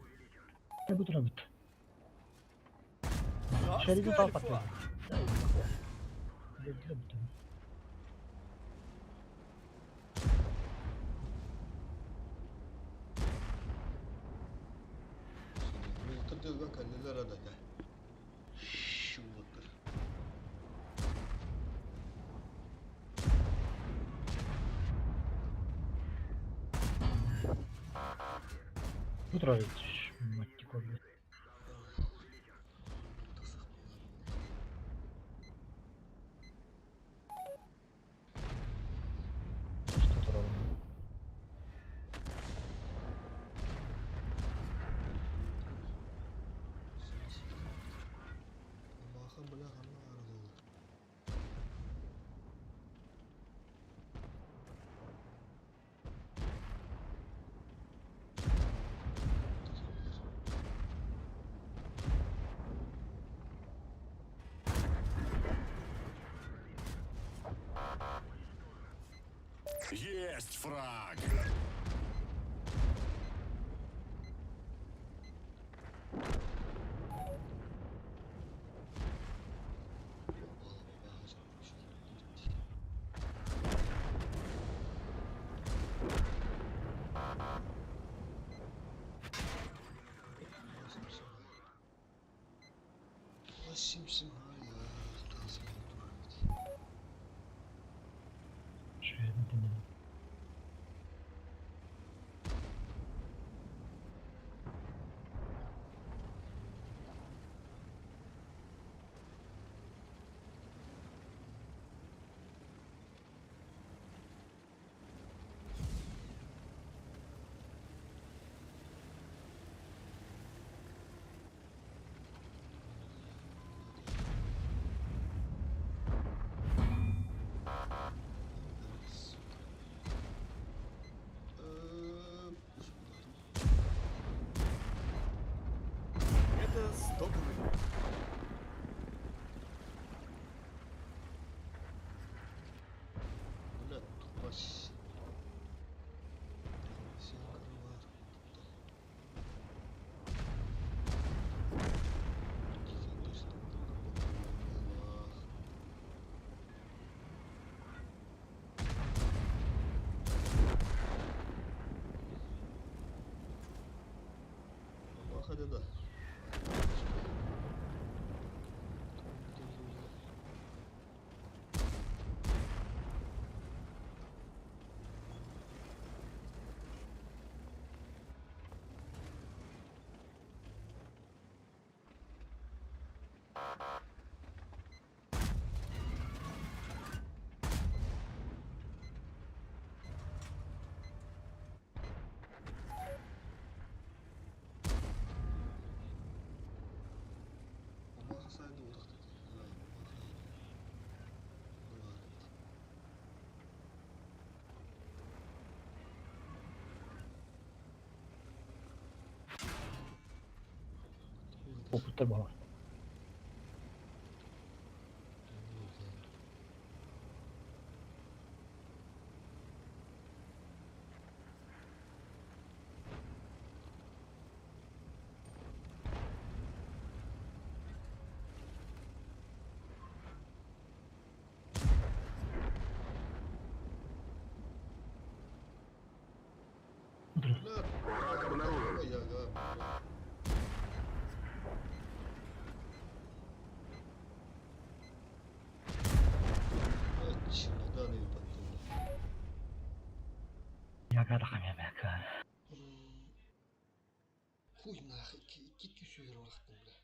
Не буду робити. Шеріду папа. Робити. Ытыган кэллилэр да Шуутыр. Петрович, мать его, блядь. Что туралы? Маха бля ханна арылы. Есть фраг! Что я не знаю. Это стоковый. Бля, тупась. Да. Омаха сайды утахтык. Опыттар бар. Враг обнаружен. Чемоданы потом. Я гадахамя. Хуй нахуй, кит күсүгэр барахтым бля.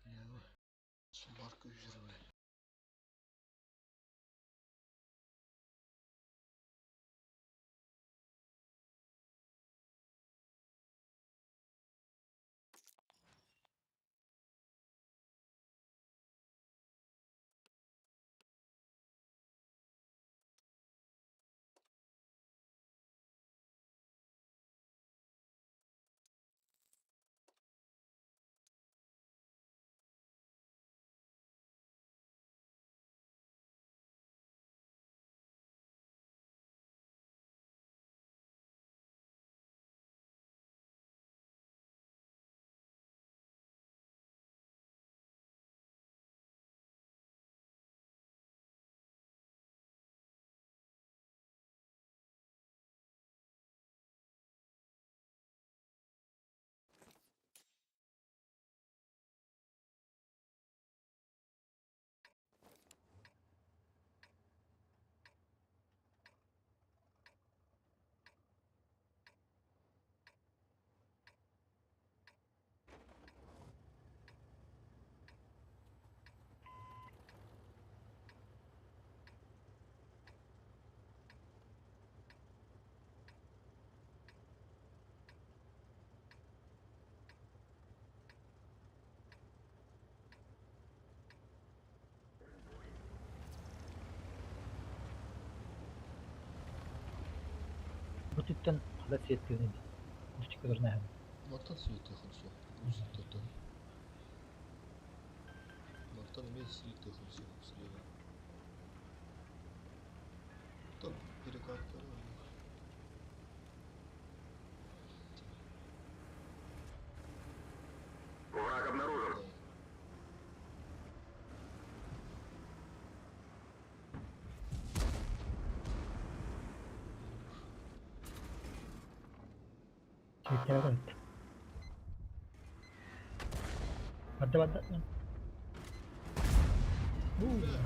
Я сумарка үзер бля. Бу өттүттэн хала светтыын устик көрнөһөн. Мантан сүүртүөххүн суох. Устата. Мантан эмиэ сүүртүөххүн суох слева. Там перекатка. Враг обнаружен. Светтээх эбит. Барда барда. Бля,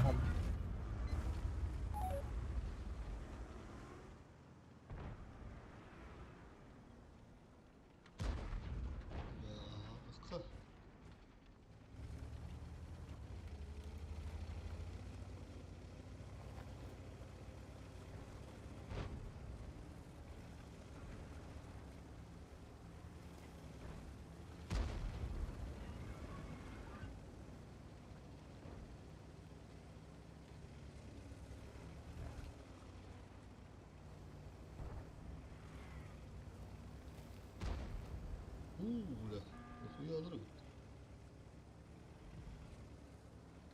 У, бля, нахуя отрыв?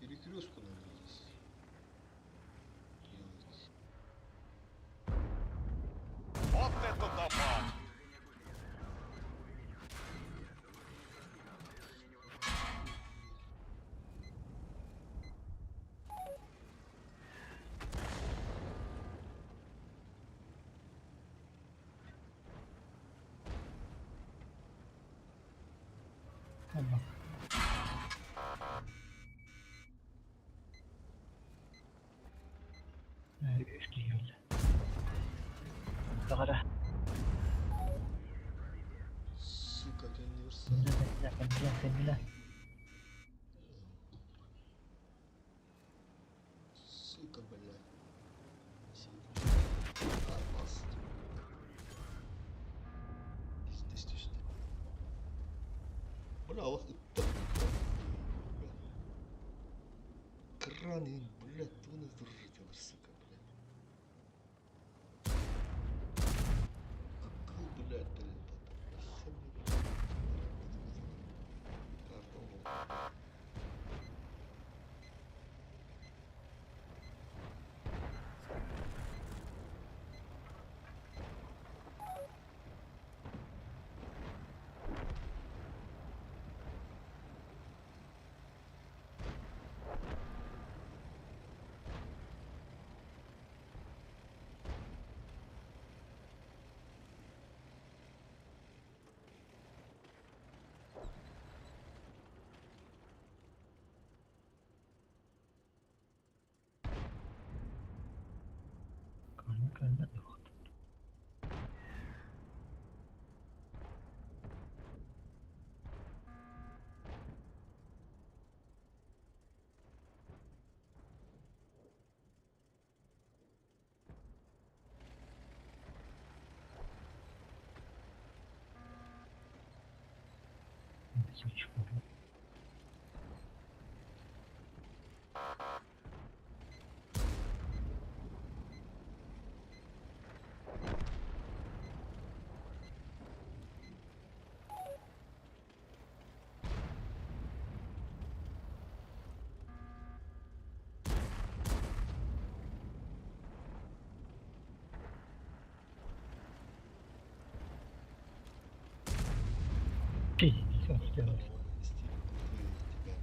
Перекрестку надо здесь делать. Вот это дамаг! Онно. Үс киһи өллө. Баҕара. Сука, универсал. Кэннилэ, кэннилэ, кэннилэ. Сука, бля. Алмаз. Здесь түстэ. Бля, алах ыттар. Кран, блядь, тугун дружите, сука, блядь. Какой, блядь, блядь, Карта был. Көрүнэ көрүнэ дуо. Сучка. Пиздец, сделал. Стиль тебя.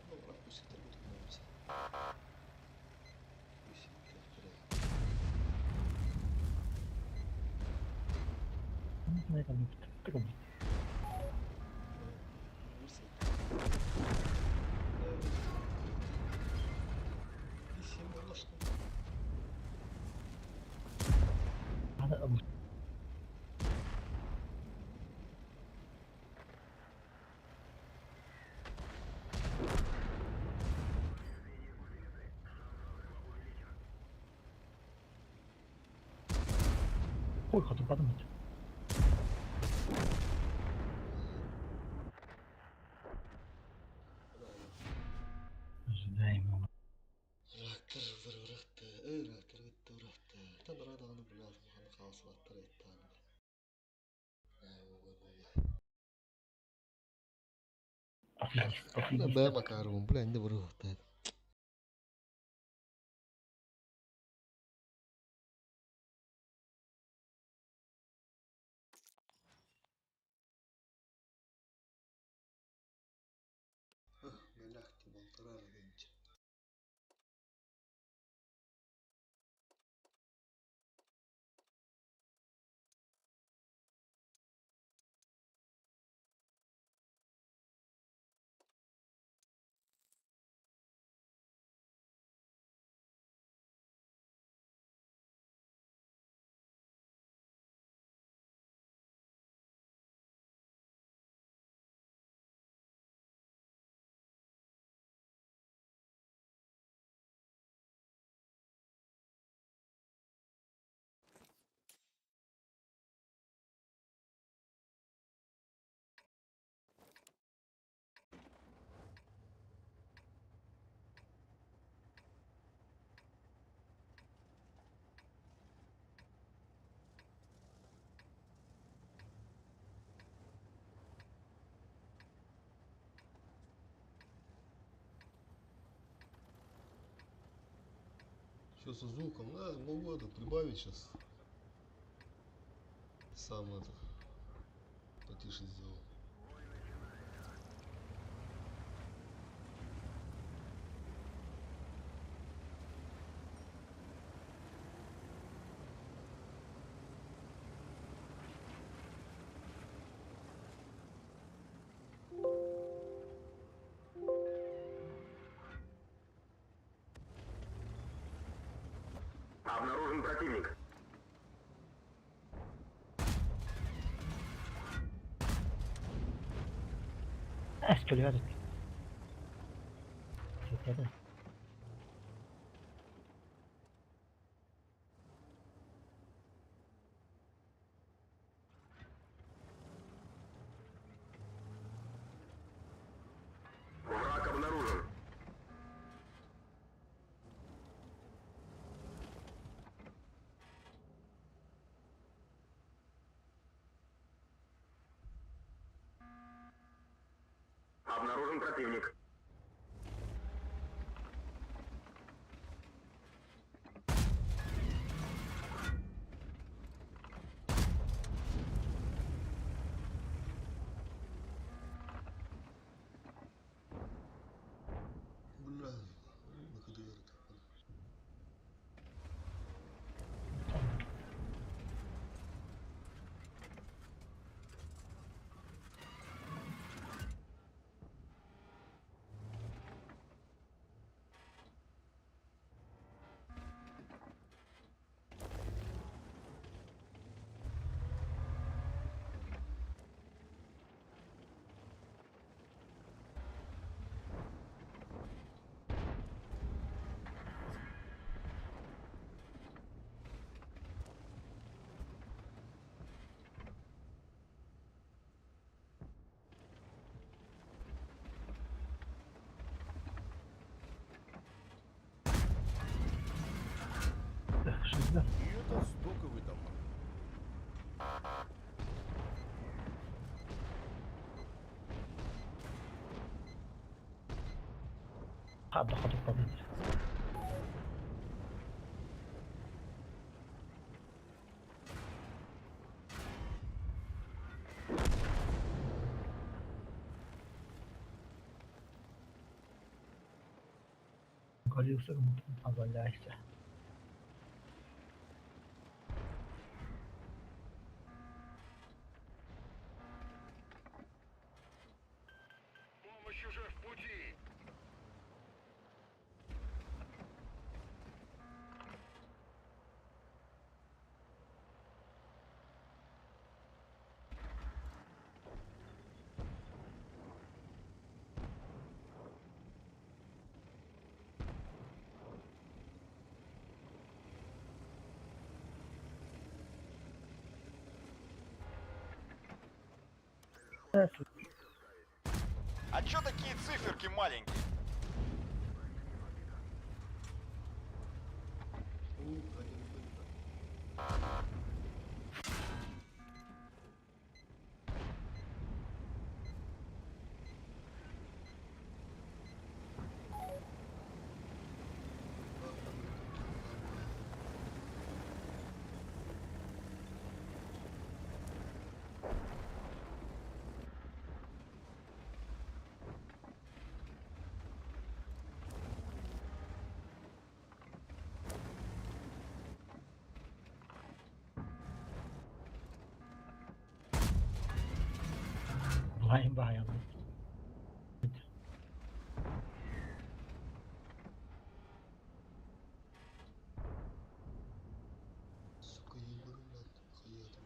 Ну, брат, пусть это будет нравится. Пусть это Ой, хотуппатым этэ. Ожидаемо. Ыраахтар ырахты, ыраахтар ытты ырахты. Тан даҕаны блядь, улахан хаалсыбаттар эттааны. Пофигист, Бээ пофигист. Макаровым, бля, не вырыхтает. Мэлэхти балтараа дэнче. Что со звуком? А, могу это прибавить сейчас. Сам это потише сделал. Обнаружен противник. Эскалиатор. Это. Враг обнаружен. Обнаружен противник. Бля, на ХДР это. Шестьдесят. И это стоковый товар. Хадда хотуппатым. Колесо позволяйся. Помощь уже в пути. Бля, А чё такие циферки маленькие? Blind баҕайы. Сука, Егор, блядь, хуя там.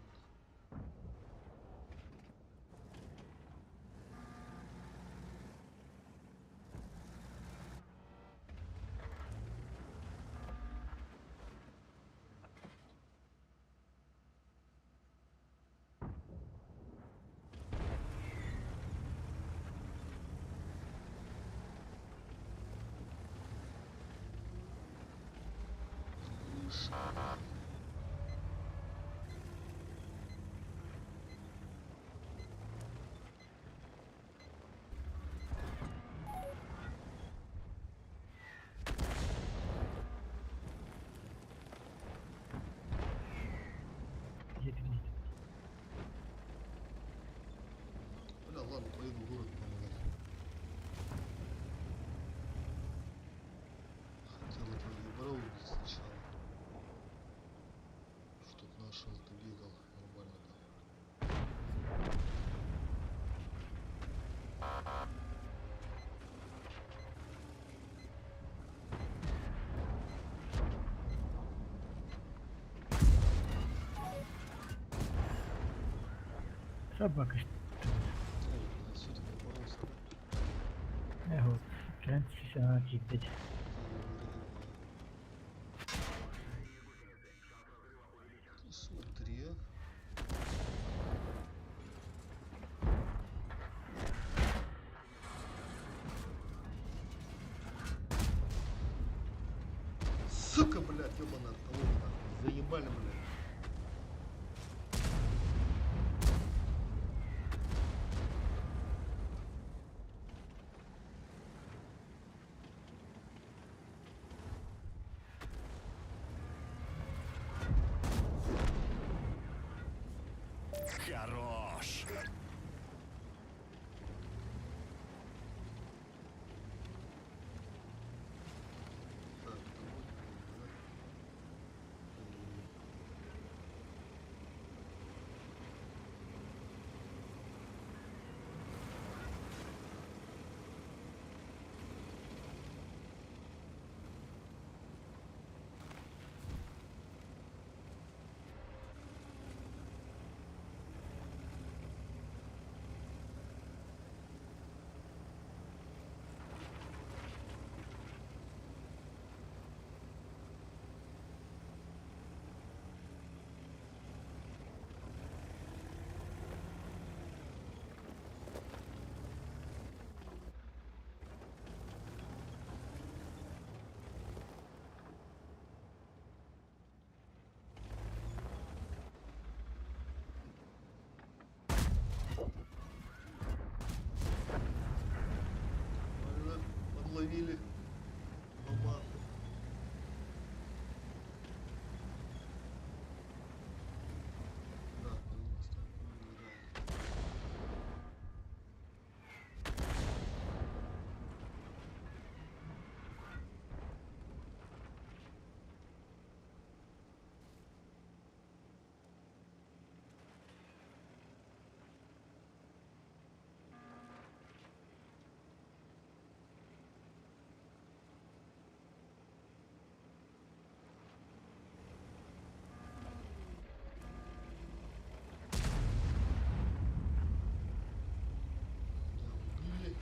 Слышь. Дьиэтин Бля, ладно, поеду в город помогать. Хотел этого ебра убить сначала. Чтоб нашего бегал нормально там. Собака. Ой, бля, все-таки упоролся, да? Эго, кэлэн сана киирбит. Смотри, а. Сука, блядь, ёбаная того нахуй. Заебали, блядь. Хорош. Так, домой, да? Нормально, подловили бабаху. Да, наконец-то умирает. Меня убили.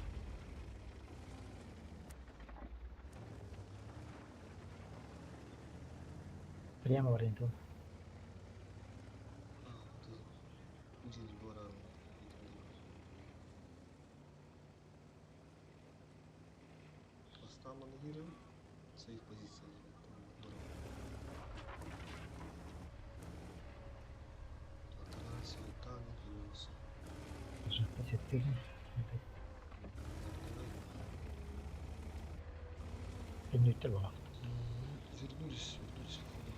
Прямо баран. А, это Путин баран. Артаман киирэбин. Своих позициях. Артана там вернулся. Жахта сеттирин. Төннүттэр буолар. Вернулись, вернулись, походу.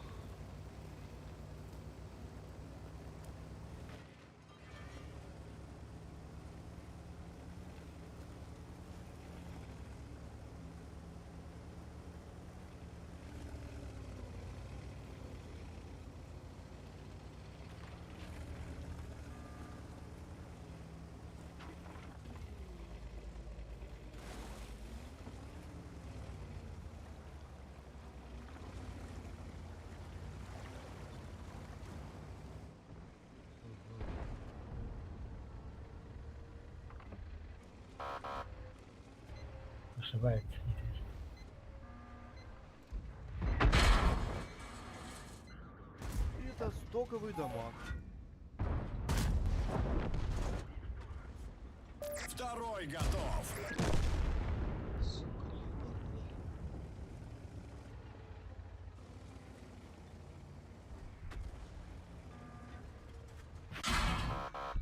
Ошибается. Это стоковый дамаг. Второй готов. Сука, ебаный.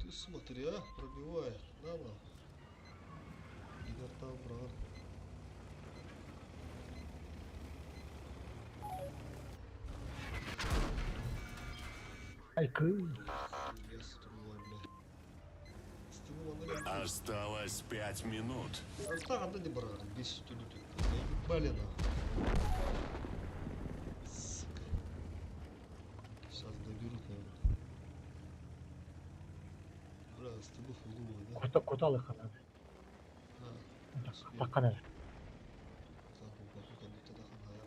Ты смотри, а, пробивает. На, на. Игорь там, брат. Ай, кы. Хуя струя, бля. Стену она Осталось 5 минут. Арта анда не барар, бес түлі түк. Заебали нахуй. Сука. Сейчас доберут, наверное. Бля, стену фуловую, да? Кута куталыха надо. А, успел. Такканар. Так, баку кондуктор хана.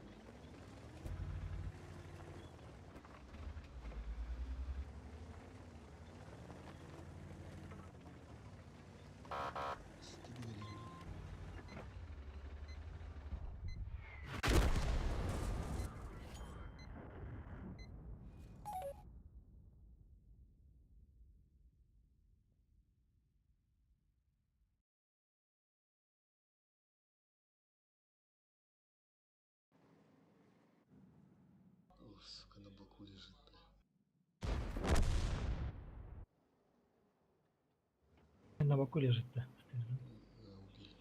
Стену или О, сука, на боку лежит, бля. На боку лежит, да. Да, убили.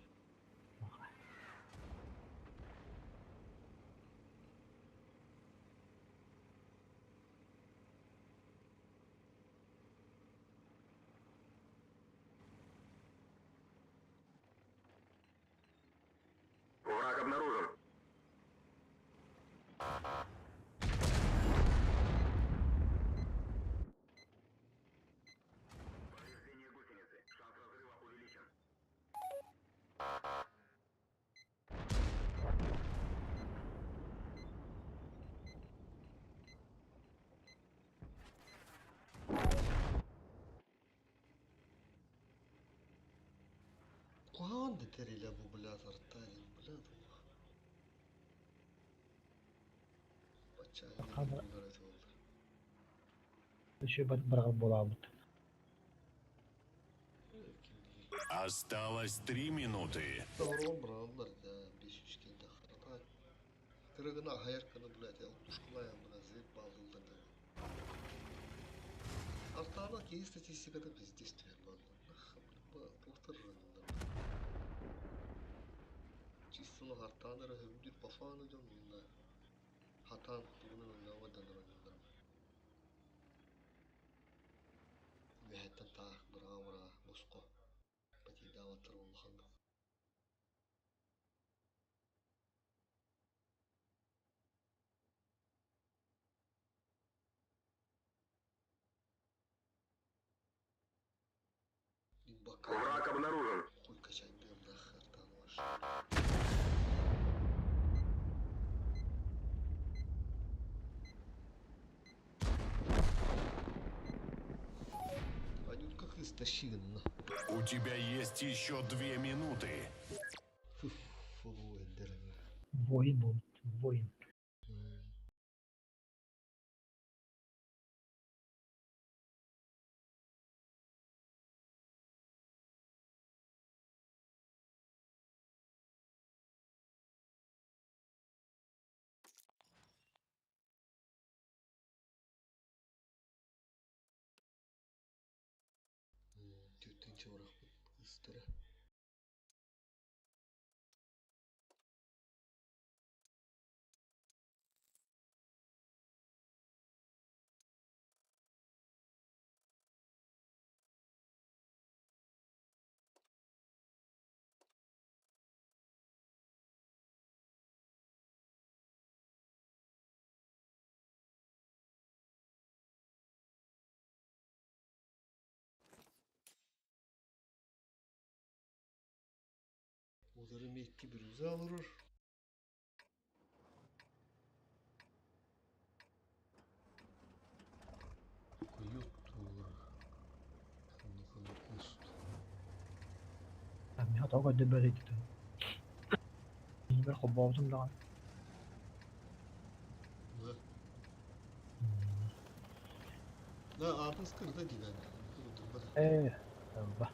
Враг обнаружен. Повреждение гусеницы. Шанс разрыва увеличен. Куан тереле бу, бля, артанин, бля, Ага. Еще баргал буолабыт. Осталось 3 минуты. Таврон браллар, да, беш үчкен тахта. Кырыгына хаярканы, блядь, алтушкалая, бля, заебал да. Артана кей статистикада пиздец түһэр манна. Нахха, бля, туохтар Чисто артана рөһөмдүр пафаны дьон мунна. Хатан тугунан оннооҕо дан Үөһэттэн таах быраҕа быраҕа босхо батидаабаттар улаханнык. Мин бака Враг обнаружен. хуй качайдыам нахуй артан ваш. Анютка кыыс тащи на. У тебя есть еще 2 минуты. Фу, фу, Воин был. Воин. Вася бырахпыт кыыстара. Олорум икки бирюза олорор. Куют олорор. Ханна куст. Мин тоҕо көрдөрбөт этим. Мин холбообутум даҕаны. Да. Да, атын скырда дигән. Ээ, ба.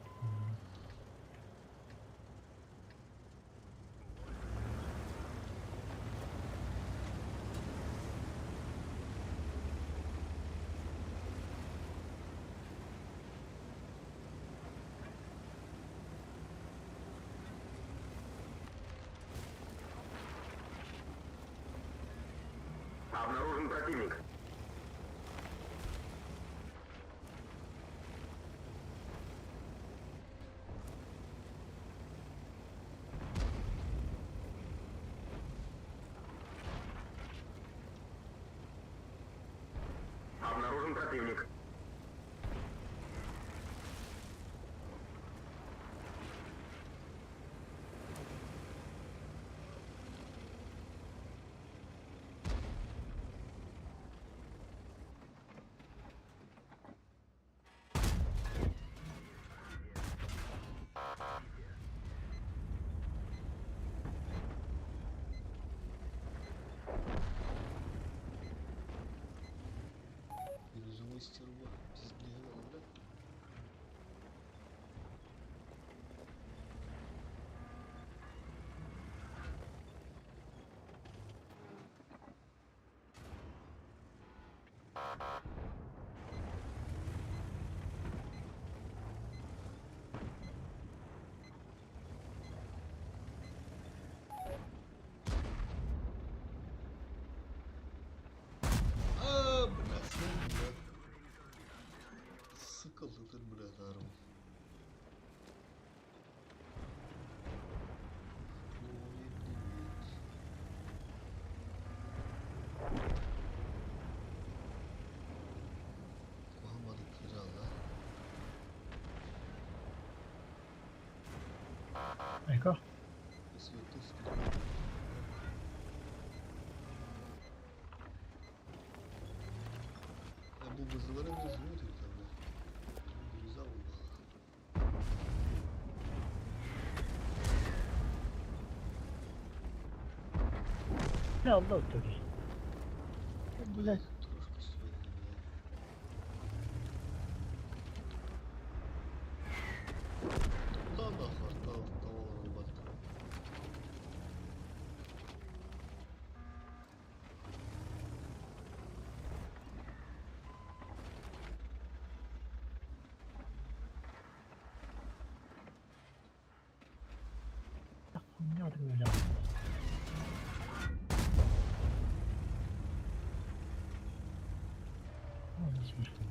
Обнаружен противник. Обнаружен противник. Бирюзовый стерва. Пиздец, да? А, бля, бля. Сука, лутер, бля, даром. Ой, блядь. Куһамады кирала. Айка. Световский. А бу бызылары не зовут или там, бля? Бирюза булбала. Ne Allah ötürü. Блядь. Трошка сегодня, бля. Да, нахуй, того рубат. Не надо меня. Ой, смешно.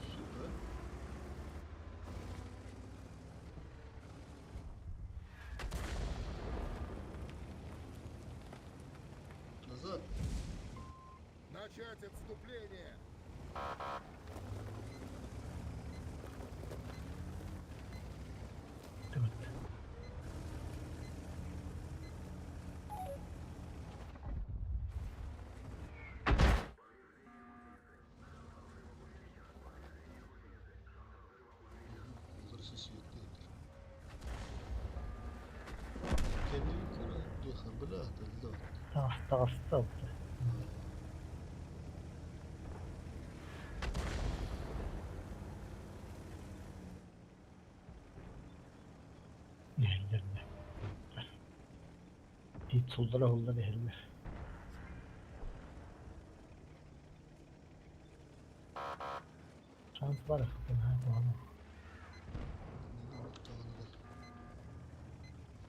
Сюда. Назад. Начать отступление! Тут. Олар сүйекті. Kendini koru. Diyor, бля, да. Таҕыста алты. Иһэллэр Тиит суллара уһуллан иһэллэр. Шанс баар наһаа куһаҕан.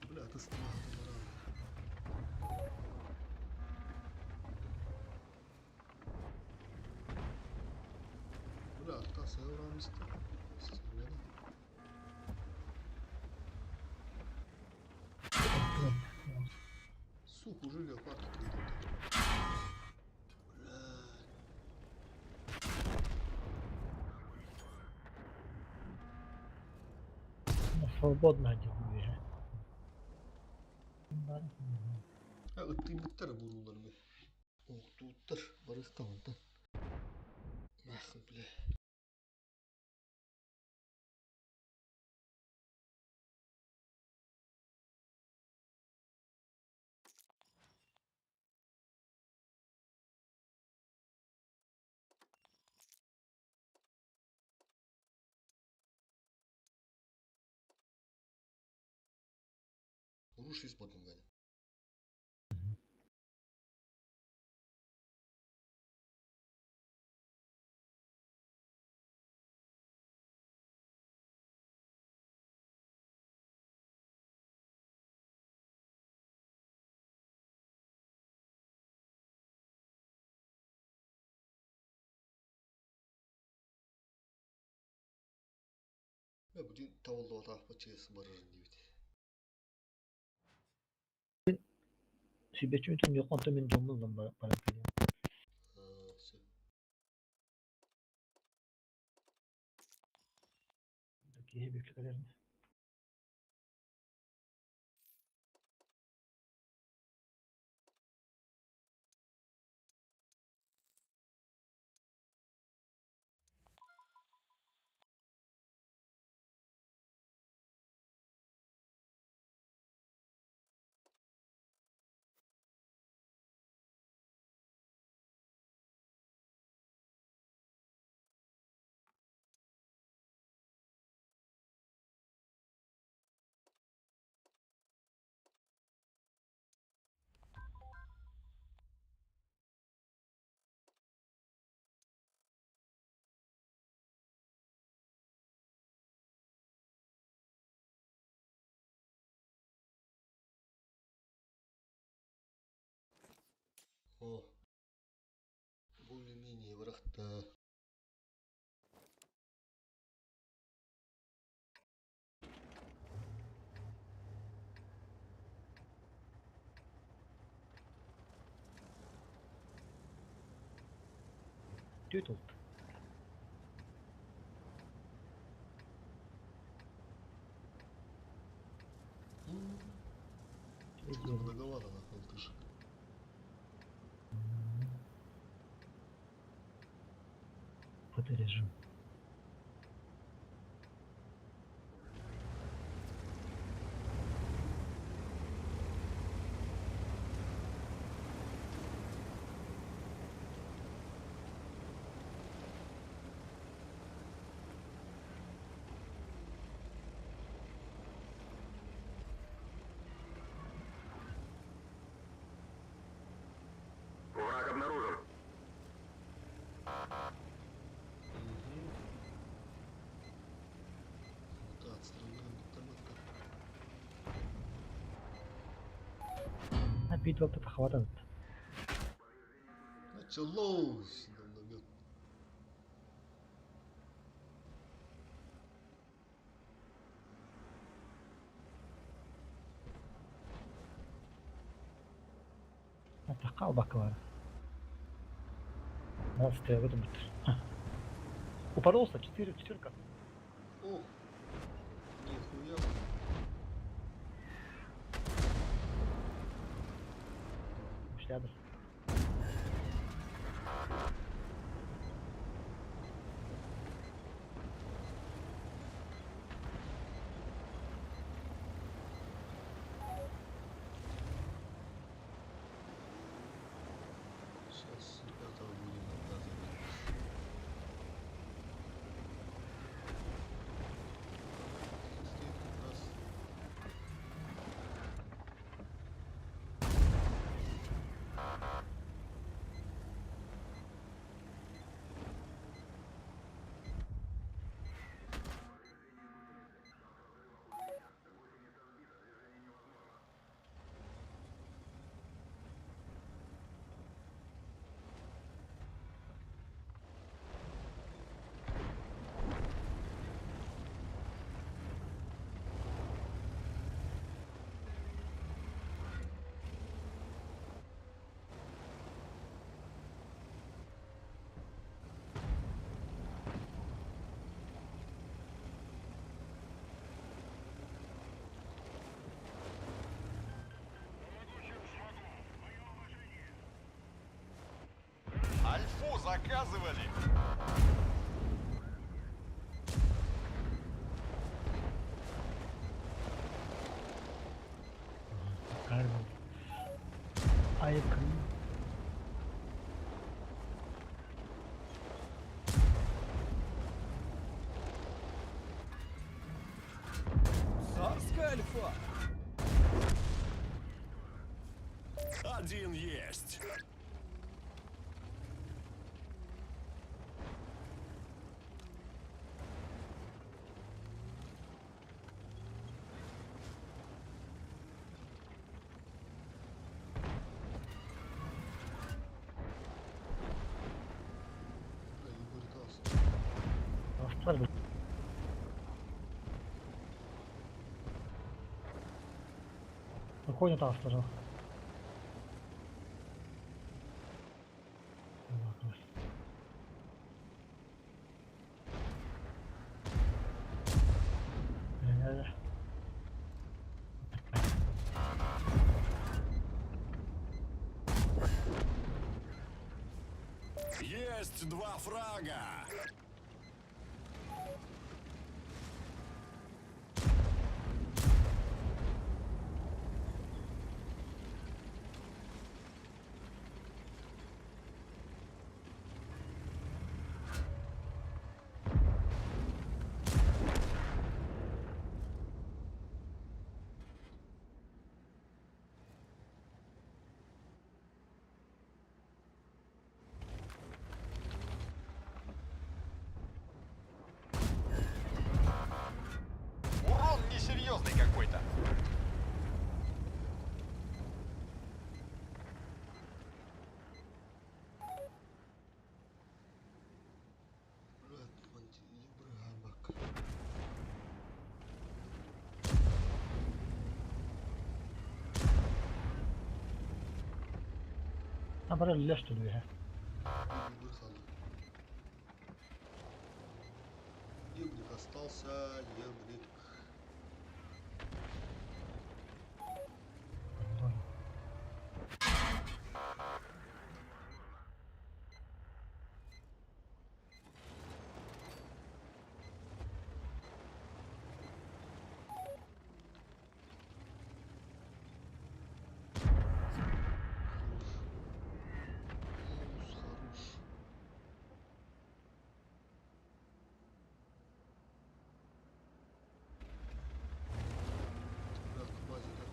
Бля, атыстамаһатылар. Бля, аттаа сыалаамыста. Сука, уже леопард придет. Бля. Свободно одел. Ha, ыттыйбыттар бурууларымы. Охтууттар барыахтаҕынтан. Нахуй, бля. Уруш из Бадунгана. Бу табыллыбатаахпыт чыыс барарын диэбит. Сүбэччи мүтүн онтон мин дьоммун ылан баран кэлиэм. Аа, сөп. Киһи бүккэ кэлэрин. О, более-менее бырахта. Түөт олт. Что-то многовато нахуй тышек. Фоторежим. Враг обнаружен. Вот отстрелляем автомата. А биир балта хаватан. Началось! Говномет. Атакка албакка бар. 12 в этом будет. Упоролся, четыре, четверка. Ох! Нихуя. Рядом. Сейчас этого будем наказывать. Стоит как раз. заказывали? Айкын. Царская альфа! Один есть. Бля, Егорик ас. Астылар бу. Выходят астылар. Есть два фрага. Урон несерьезный какой-то. Бля, Ебрыгайбак. Бара леш түлүһэ. Ебрык халды. Ебрик остался, ебрик. Хорош. Минус хорош. Ребят, к базе, да?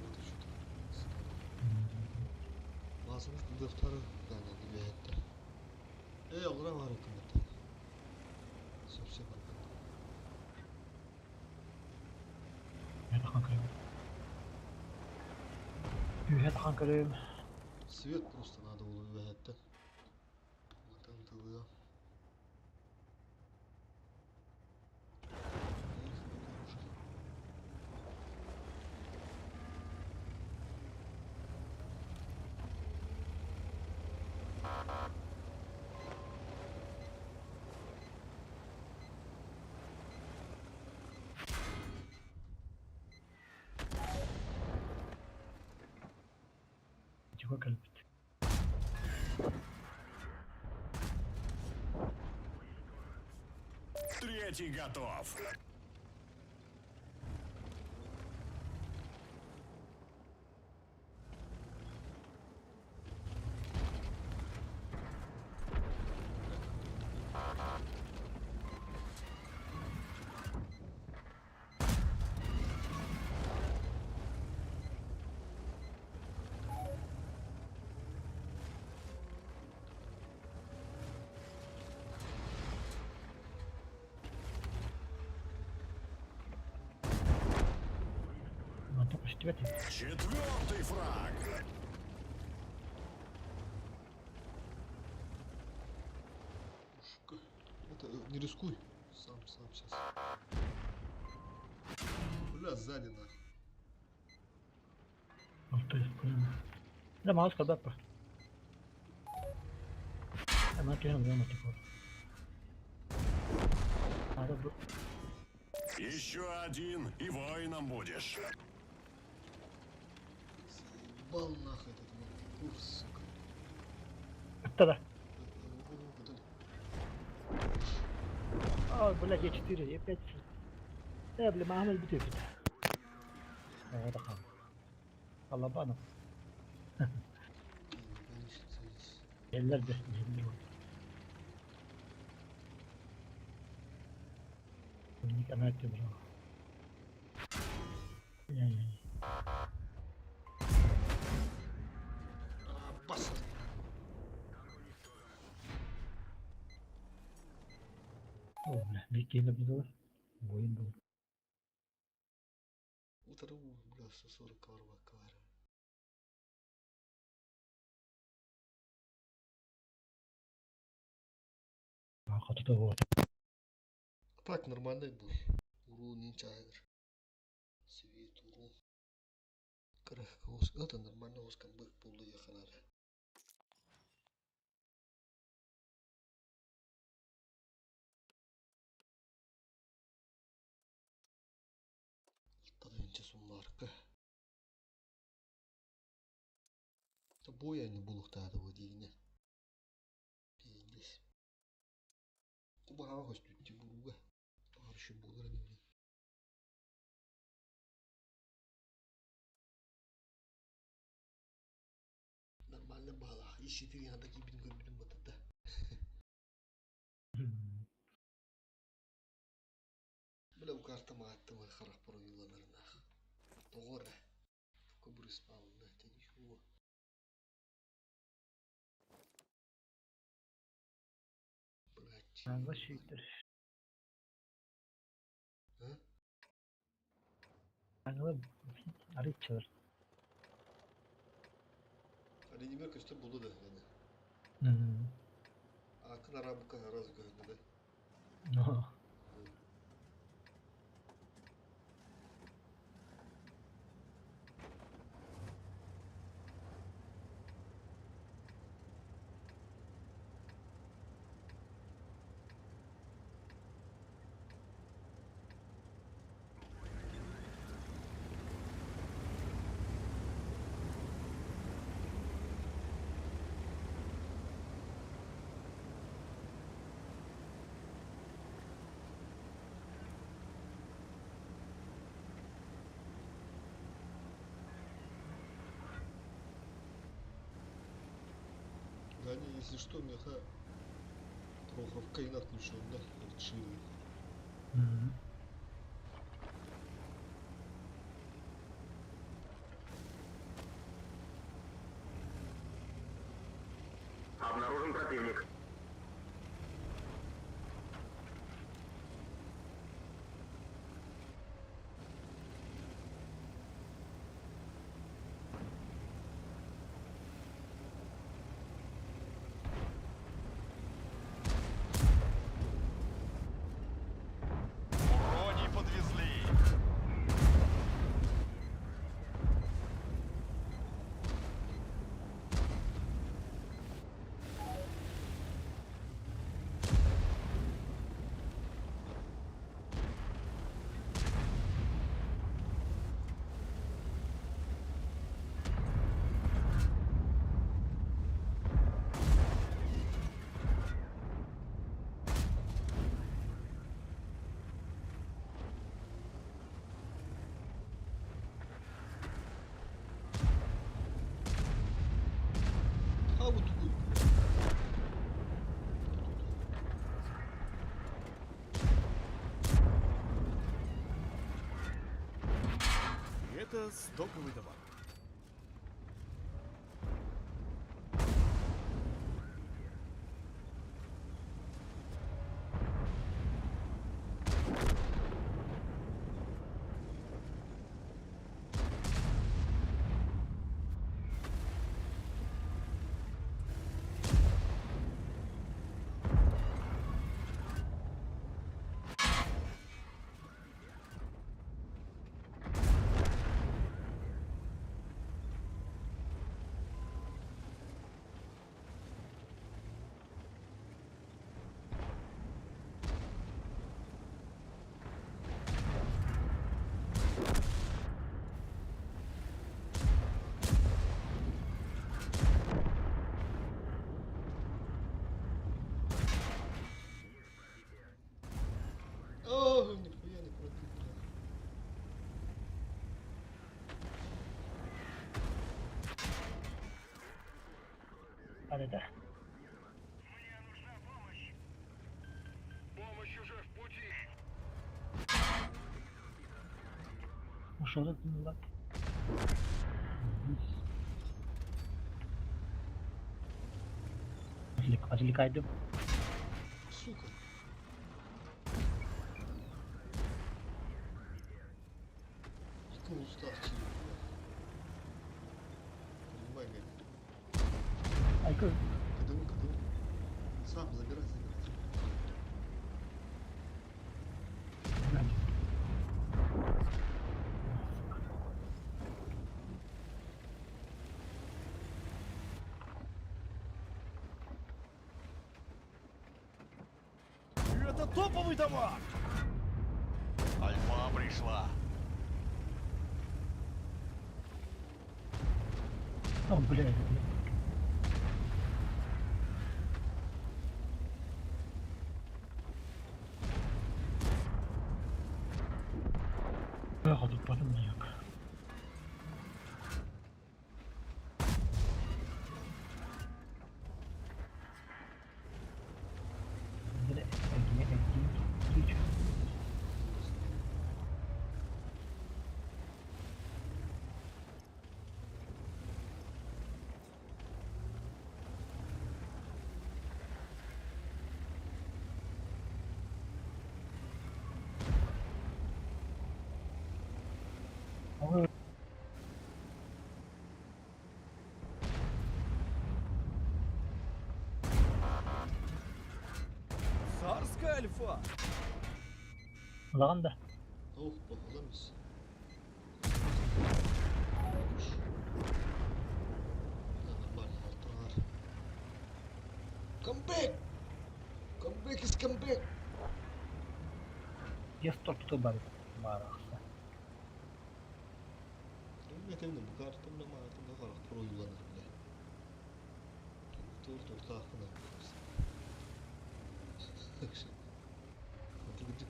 Вот еще там стало. Basılmış bu defter yani dibiyette. Ey Allah var hükümette. Söpse bak. Үһэ көрөм. Үһэ тахан көрөм. Свет просто надо было үөһэттэн. Мантан тылыа. Эх, хороший. Чего кэлбит. Третий готов. Мантан көстүбэт. Четвертый фраг. Пушка. Это не рискуй. Сам, сам сейчас. Бля, сзади нахуй. Алты. Да маас калбаппа. Ама кэһэн уйан типа. Ара бу Еще один, и воином будешь. Заебал нахуй этот курс, сука. Ытта да. Ой, блядь, Е4, опять. Э, бля, мама өлбүт эбит. Оҕо хаал. Алабанов. Eller de, eller. Kunnik anakti bro. Ya. Бас. О, бля, бикини булдулар. Бойын был. Утары бля, 140 барбакка бар. Хатыта вот. Так нормальный был. Уру нинча айгыр. Свет уру. Крах это нормально камбэк болды яханары. Тадынча суммарка. Бой айны булуктаады бу диине. Пиздец. Кубаға көстүттү буруга. Барышы булыр эми. Нормально бала. Ишитир янда кибин көрбүтүм батата. Бля, у карта мааттыма харах проюланарнах. Тоғора. Кобрыс паунна тенишуо. Блять. Аңла шүйттер. А? Аңла арыйчылар. Аленимер көстөр болду да. Yani. Акын арабука раз көрүндү да. Но. Ганя, если что, меха Прохоровка и отключен, да? Чили. Обнаружен противник. Брони подвезли. Ha bu tugu. Это стоковый товар. Арада. Мне нужна помощь. Помощь уже в пути. Ушел от Отвлекайдым. Сука. Екі устав чип. Принимай, говорит. Айкы. КДУ, КДУ. Сам забирай, забирай. Это топовый товар! Альфа пришла. О, блядь. Бля, потом маньяк. Царская альфа! Лаган да. Ох, бахаламыз. Да, нормально, алтар. Камбэк! Камбэк из камбэк! Я столько бар. Барахса. Метемне bu kartımda mağartımda karakter uygulanır bile. Dur dur tahkına.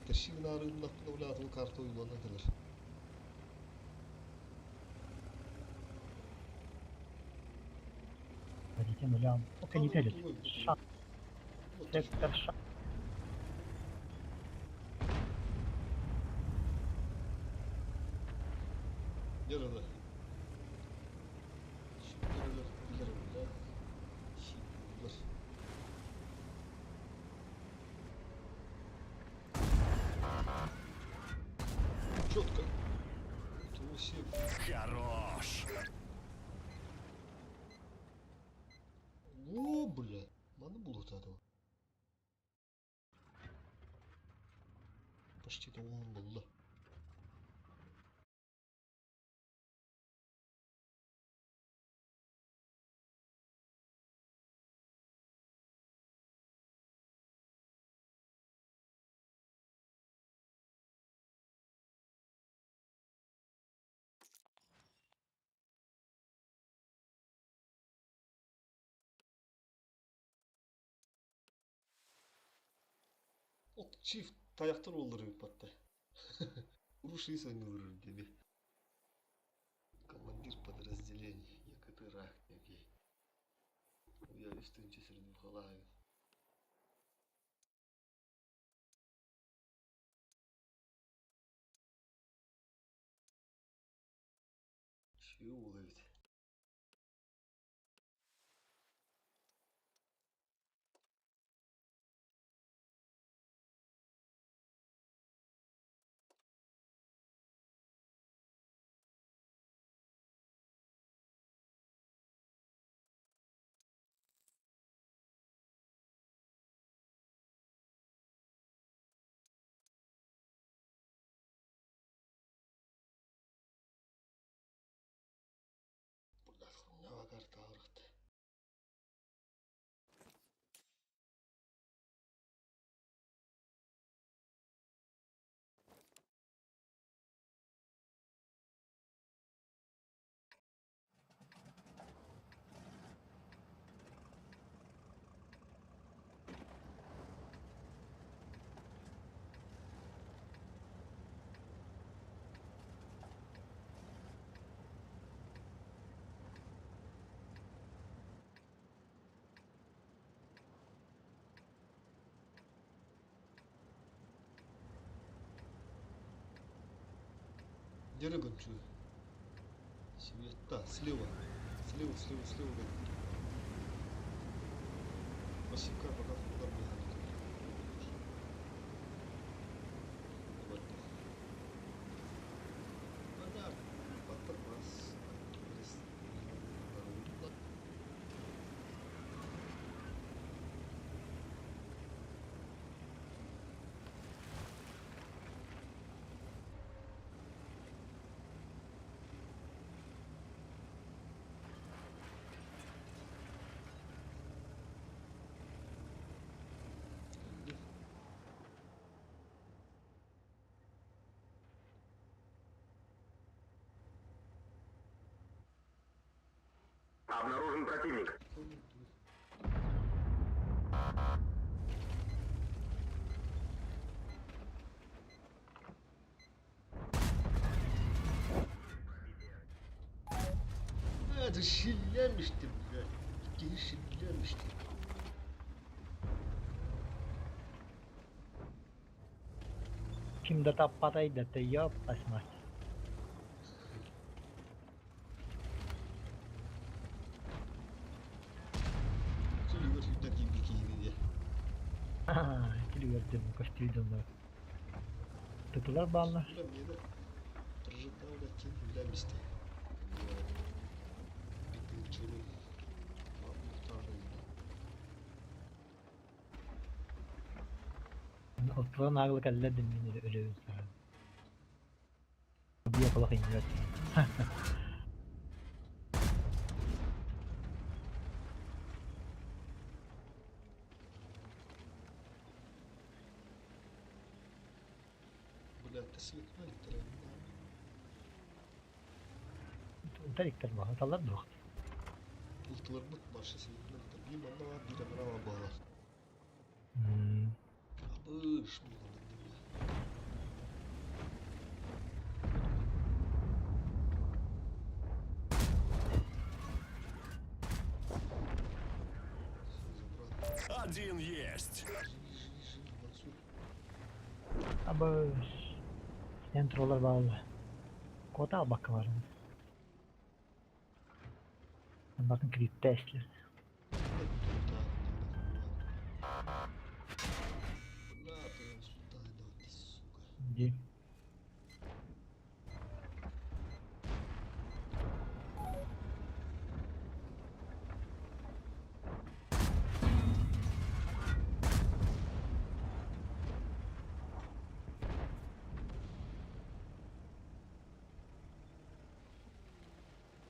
Ташигнары нахнавлятыл карта уйланадылар. Водите нулям. Пока не пялит. Ша. Сектор ша. Yarıda. Şimdi yarıda. Şimdi Четко. Это вообще Хорош! О, бля. Надо было вот этого. Почти то он был, да. От чифт таяқтар олдырып батты. Уруши саңылыр деби. Командир подразделения ЕКТ Рахнеги. Я үстінче сірдім халайын. Чего уловить? Где гончую? Света, слева. Слева, слева, слева. Гончую. Васика, пока удар бегает. Обнаружен противник. Это щелямишь ты, блядь. Ты щелямишь ты. Ким да таппатай да ты ёппас мать. Күлүгэр сүүрдэн киирбит киһини диye. Күлүгэрдим, көстүүдөн Тытылар бааллар. Бля, мне да прожитал, да, кин, бля, мисте. Алтылан ааглы кэллэ диммин өлөбүн саран. Бия колох иннибэт. Бля, ты светла, Тариктар баха таллар дуох. Ултыларбыт башы светла, бим анна бир амара балар. Абыш, Один есть. Абыш. Entrолар бааллар. Кота албакка бар. Bakın kripte эшлер. Бля, ты сюда, да, ты, сука. Ди.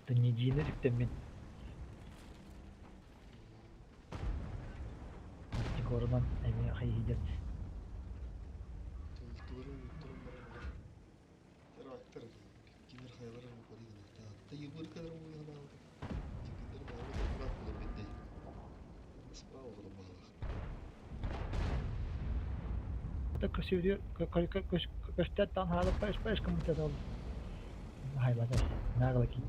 Нидиini үктеммин. Корунан эми хайыдет. Көстәттан хала пеш пеш комитет ол. Хайлата. Наглаки.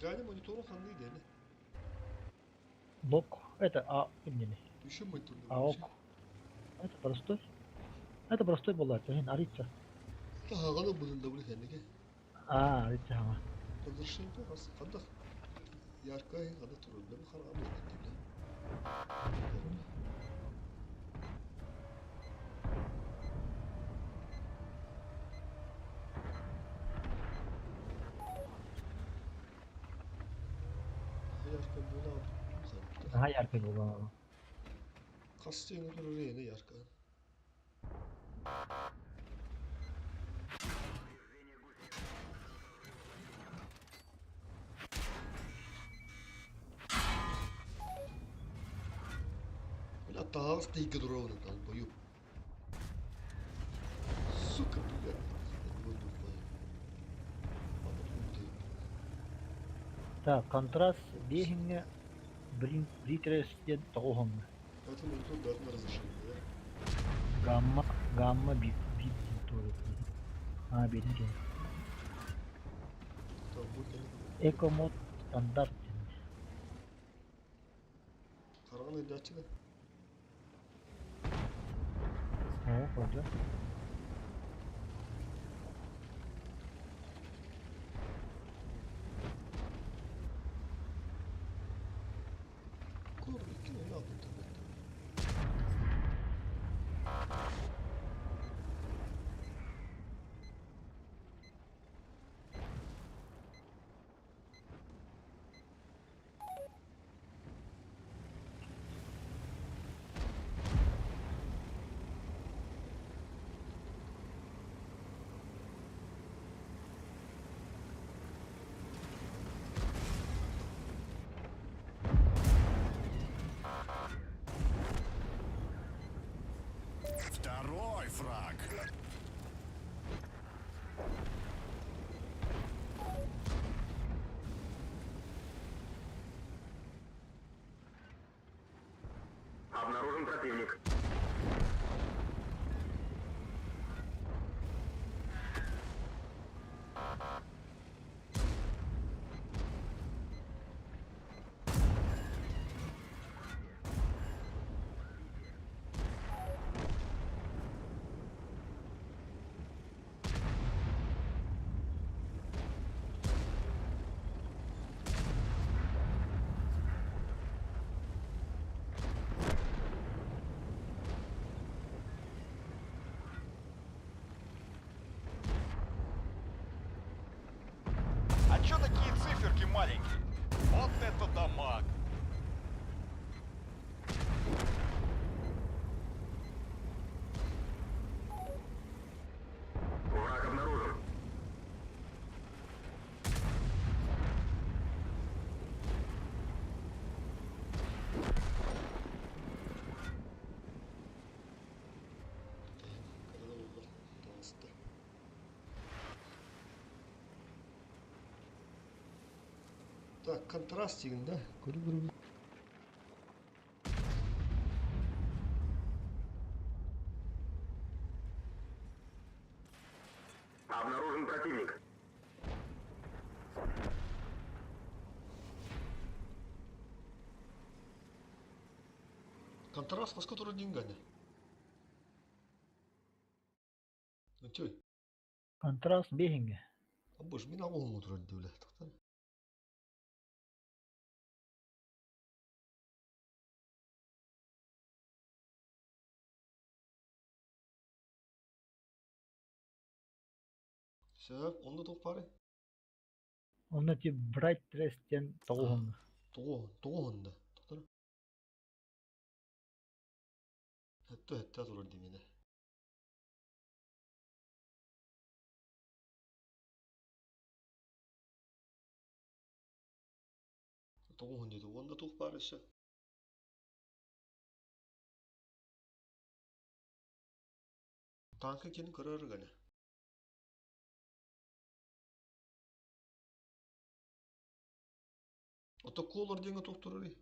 Gani monitorun ханны дени. Блок. Это а не Еще мониторный. АОК. Это простой. Это простой была, это не арица. Таганы булын да булы. А, арица хама. Разрешение бас кандак. Яркай канда туру билем харам билем. Яркай була. Daha яркай була. Кастыны туру рейне яркай. Бля, тагыс тейки дровны долбоёб. Сука, блядь. Так, контраст биэһиҥҥэ Бритрес диэн тоҕуһуҥҥа. Это монитор дать на разрешение, да? Гамма, гамма бит, бит диэн туора Аа, биэтин киһи. Так, бу кэлин. Эко-мод стандарт диэн. Хараҕын өйдөөччү да. Оо, көрдө. Көр, икки нөл алта бэрт. Второй фраг. Обнаружен противник. А чё такие циферки маленькие? Вот это дамаг! Враг обнаружен. Когда выбор таҕыста. Так, контраст диигин да? Көрү-көрү. Обнаружен противник. Контраст хаска турар диэн Өтөй. Контраст биэһиҥҥэ. Абыш, мин аҕуһуҥҥа турар диэбилэ. Тохтор. Сөп, онно туох баарый? Онно ти Брайтрес диэн тоҕуһуҥҥа. Тоҕуһун, тоҕуһун да. Тохтор. Хэттэ хэттэ турар диэминэ. Тоҕуһун диэтэ. Уонна туох баар өссө? Тааҥка киэнин көрөр гана. Ото колор диэҥҥэ туох турарый?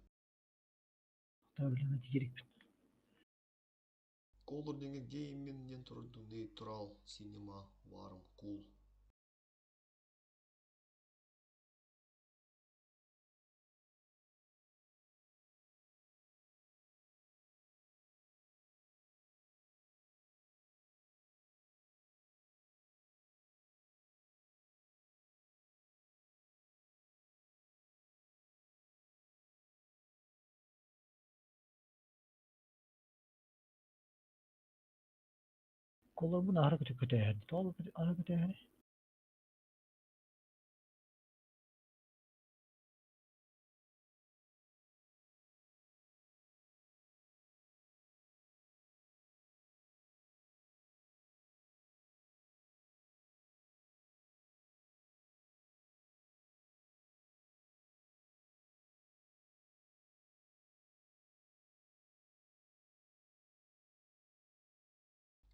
Таблина тигирикпит. Колор диэҥҥэ геймин диэн турар дуу, нейтрал, синема, варм, кул. Колорбун аһара көтө көтөөһөн. Тоҕо аһара көтөөһөнүй?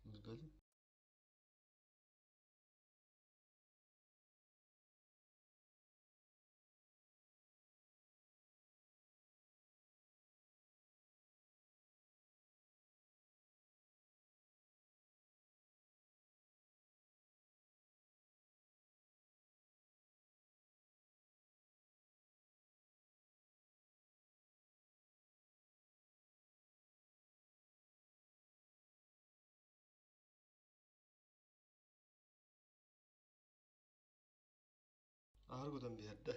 Билбэтим. Аһары көтөн биэрдэ.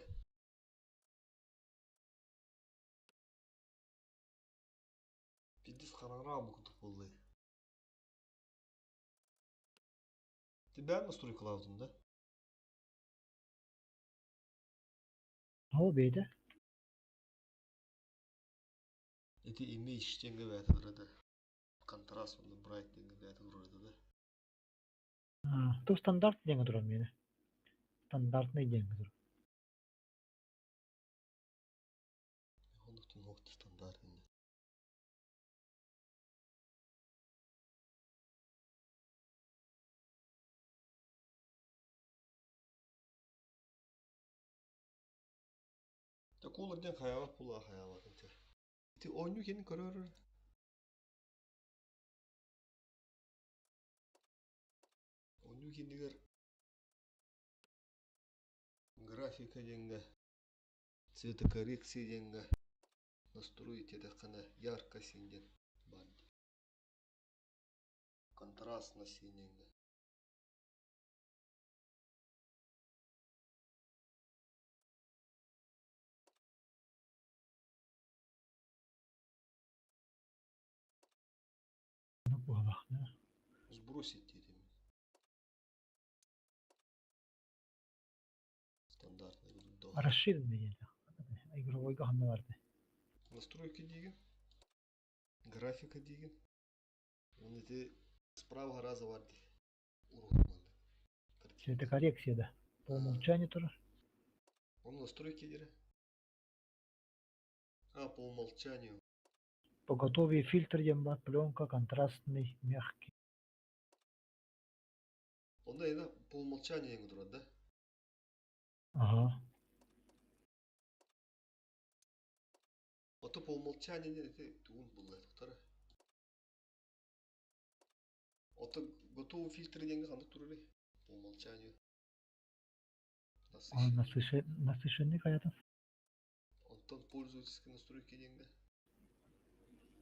Пиздец хараҥараҕа бу курдук буолла. Ты бэйэҥ настройкалаабытыҥ да? Ол бэйэтэ. Ити имидж диэҥҥэ бэйэтэ турар да. Контраст уонна брайт диэҥҥэ бэйэтэ турар да. То стандарт диэҥҥэ турар миэнэ. Стандартный диэҥҥэ турар. Оннуктун уох стандарт иннэ. Дьэ куулар диэн хайаҕа куулаах хайаалаатын чэ. Ити оонньуу киэнин көрөөр Оонньуу киинигэр графика диэҥҥэ, цветокоррекция диэҥҥэ настроить диэтэххинэ ярко синь диэн баар дии. Контрастно синь диэҥҥэ. Буоллахна. Сбросить диэтим. Стандартный курдук. Расширенный диэн. Игровойга ханна барды. Настройки диигин, графика диигин. Уонна ити справа раза бар дии. Уруһуйманнык. Цветокоррекция да. По умолчанию турар. Он настройки дире. А, по умолчанию. Поготовие фильтр диэн баар, пленка, контрастный, мягкий. Онно эна по умолчанию эҥин турар да? Ага. Ото по умолчанию диэн ити тугун булла тохтор. Ото готовый фильтр диэҥҥэ ханнык турарый? По умолчанию. Насыщенный, насыщенный хайатын. Онтон пользовательские настройки диэҥҥэ?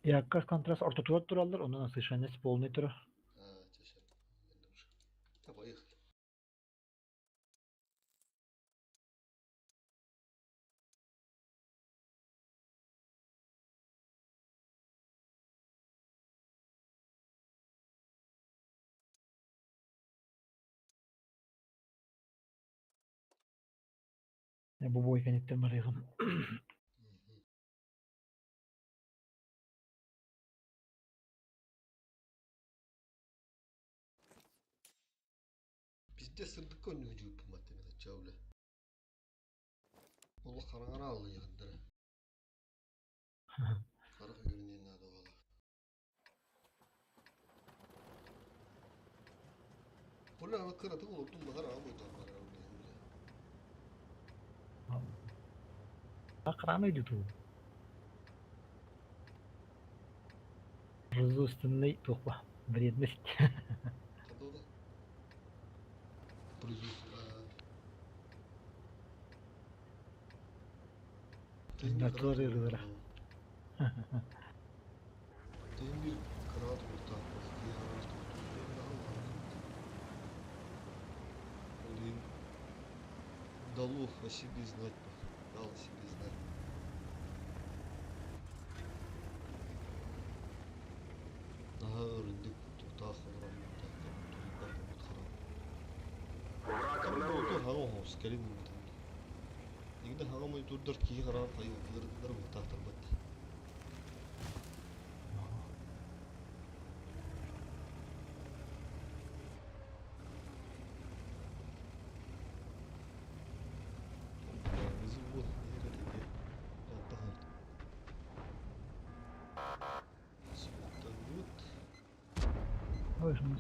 Яккас контраст ортотугар тураллар, онон насыщенность полный турар. А, чэ, чэ. Да, поехали. Бу бой кэнниттэн барыаҕым. Пиздец сырдыкка өннүгү дьууппумат эмин аччаа үлэ. Олох хараҥара аллайыгындара. Харах үөрүнүөн наада буолар. Бу аны кыратык олордум баҕар аҕам ойдоон барар Охрана идут. Производственный тухпа. Вредность. Ханна Производство. Надзор ырыра. Тыын биир кыраҕа тутуктаах Ол иһин дало о себе знать, дал о себе знать. Наһаа өрүндүк тутаах олороммут туруйбаппыт харах. Враг Кэлин обнаружен. хаҥа оһоҕос кэлин ылбытым. Игде хаҥа мойдуурдар киһи хараҕын хайыылларыттар быһытаахтарбат. Светолет. Ой, что мы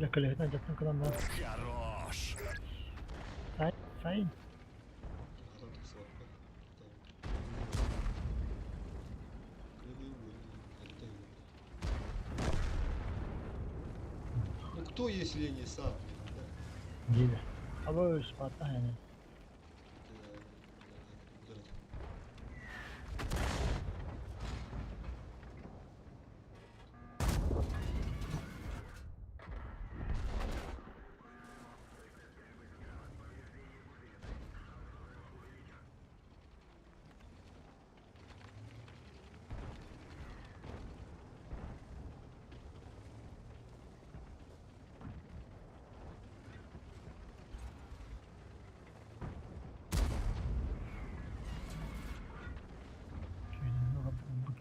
Бля, көлөһүнэн дьаттан кылан бар. Хорош. Сайн, сайн. Хатан тахсыбаппын. Ну кто, если не сам, блин, да? Диде. Абы спатта yani.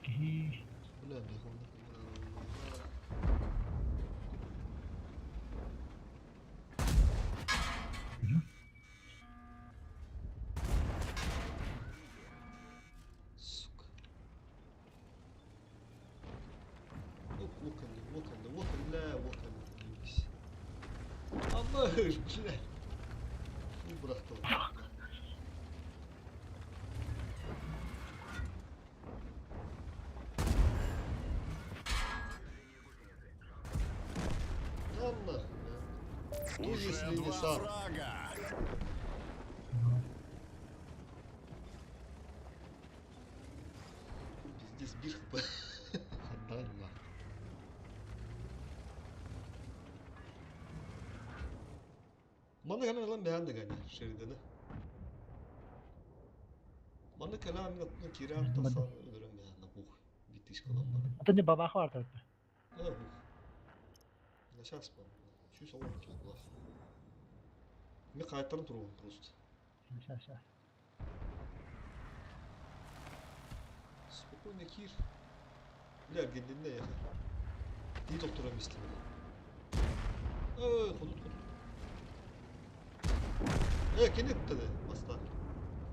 Киһи. Бля, бегом. Сука. Ок, локали, локали, локали, локали. Амаш, блядь. Фу, братан. Да нахуй, бля. Кто, Уже если не два сам? фрага. Пиздец, бир хп. Отдай нахуй. Маны гана lan beğendi gani şeridini. Маны калам на киран тасан өлөрөм бээн бух. Битиш калам бар. Ата не бабах var tarafta. Да бух. На сейчас по. Чуть салон глаз. Мен кайтарым турган просто. Ща, ща. Спокойно кир. Бля, гендинде яха. Дии доктор эместим. Эй, ходут, ходут. Э, кенет таде, баста.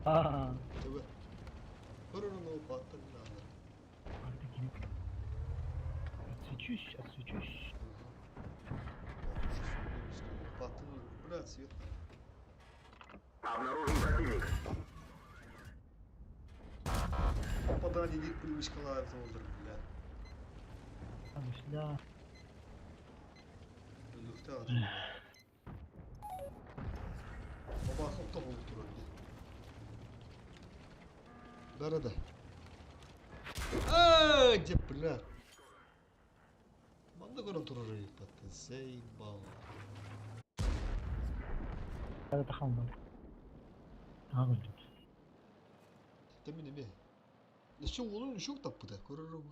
Аа. Төбө. Көрөрүн баттын аны. Artık yine. Отсвечусь, отсвечусь. Баттын, бля, свет. Обнаружен противник. Попадание дейт привычкалар олдыр, бля. Бля. Өлүктө адам. Баба хопта болуп турар. Бәрі Ай, деп, бля. Манда көрөн турар баттын, заебал. Hadi takalım. Aha öldüm. Temin эме. Еще улун үшөк таппыда, көрөр.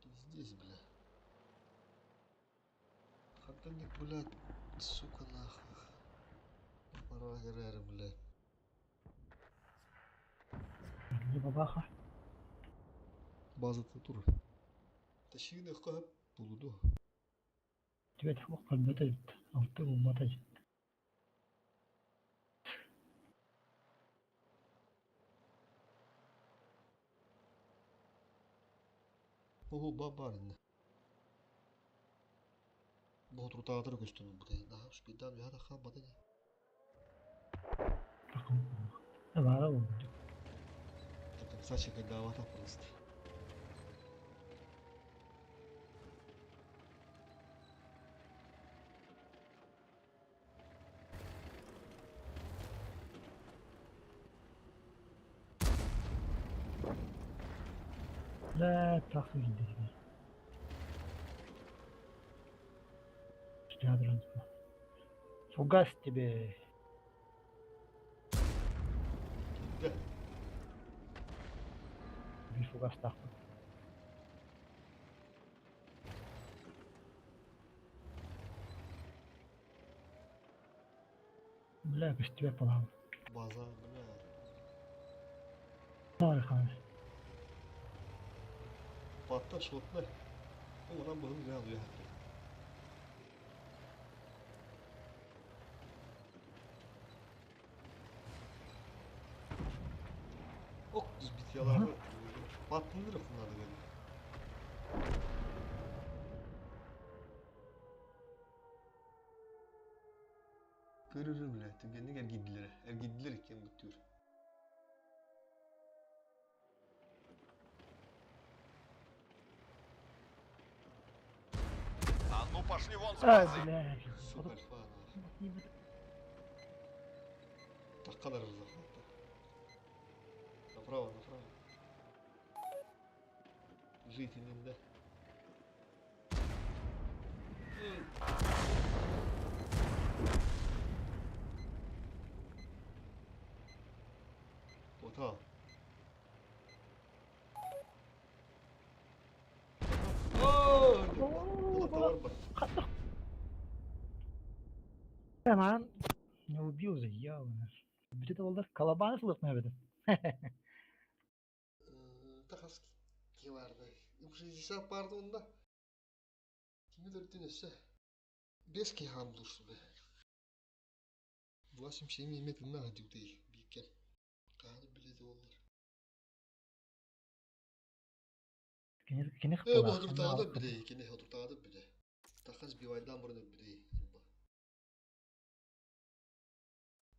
Пиздец, бля. Хатанник, бля, сука, нахуй. Пора герер, бля. Не бабаха. База тур. Ташигне кап булуду. Түбәт фук калбата бит. Алты булмата. Ого, бабарин. Бу трутаатыр көстөн бу. Да, успейдан я да хабада. Такым. Бара oldu. Так, Саша когда просто. La takı gitti. Фугас тебе. Да. Bir фугас такы. Бля, көстүбэ балам. База, бля. Бар хай. Батта шотна. Одан бұғын реал я. Ок, düz bit yalar. Battındır bunlar da benim. Һырыры бля, түргэнник эргийдилэр. Эргийдилэр иккиэн бүттүүр. А ну пошли вон с Ай, базы! бля. Сука, альфа. Тахха захватта. Направо, направо. Жителям, да. Отал. Hemen не убил же, явно. Бүтүт олдар колобаны сылыкмай бедим. Тахас ки барды. 60 барды онда. Кими төртүн өссө. Бес ки хаамдурсу бе. 87 метр на диутей биккен. Кааны биледи олар. Кини Э, бу отуртаады биле, кини отуртаады биле. Тахас бивайдан мурун биле.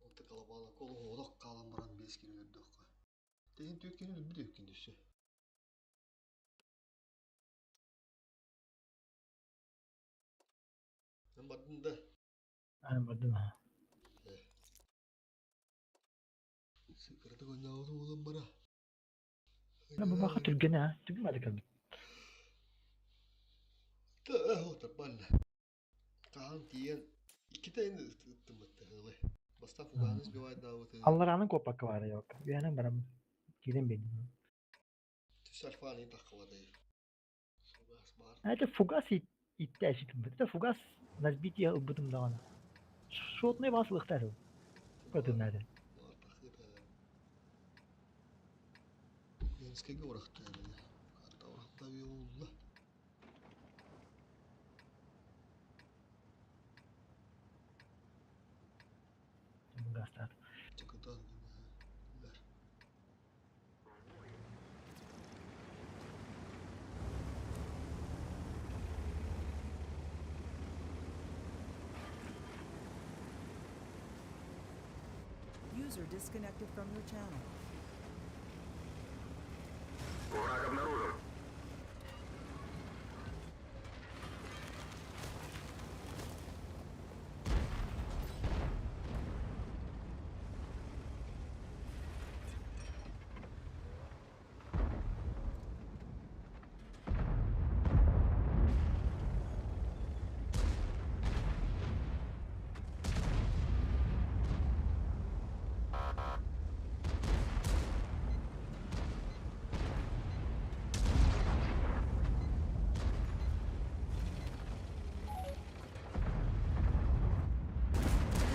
Онта калабала колу олох калан баран бес кини өрдөккө. Тehen төткени биле өккүндөсү. Мен бардым да. Аны бардым ha. Сыкырды коньяуду улам бара. Бу баха түргене ha. Түгмәде калды. Та отыр балла. Каан тиен икките енді ыттымытты хылы. Баста фуганыз бивайдаабыты. Алларанын копакы бар yok. Үйәнен барам. Кирен бедим. Түс альфаны таққабадай. Фугас бар. Это фугас итте әшитим. Это фугас разбитие ылбытым дагана. Шотный басылыктар. Көтүнәде. Бар тақыта. Ленскийге урахта. Карта урахта биулла. Гастат. Чакытан гинелер. User disconnected from your channel. Враг обнаружен.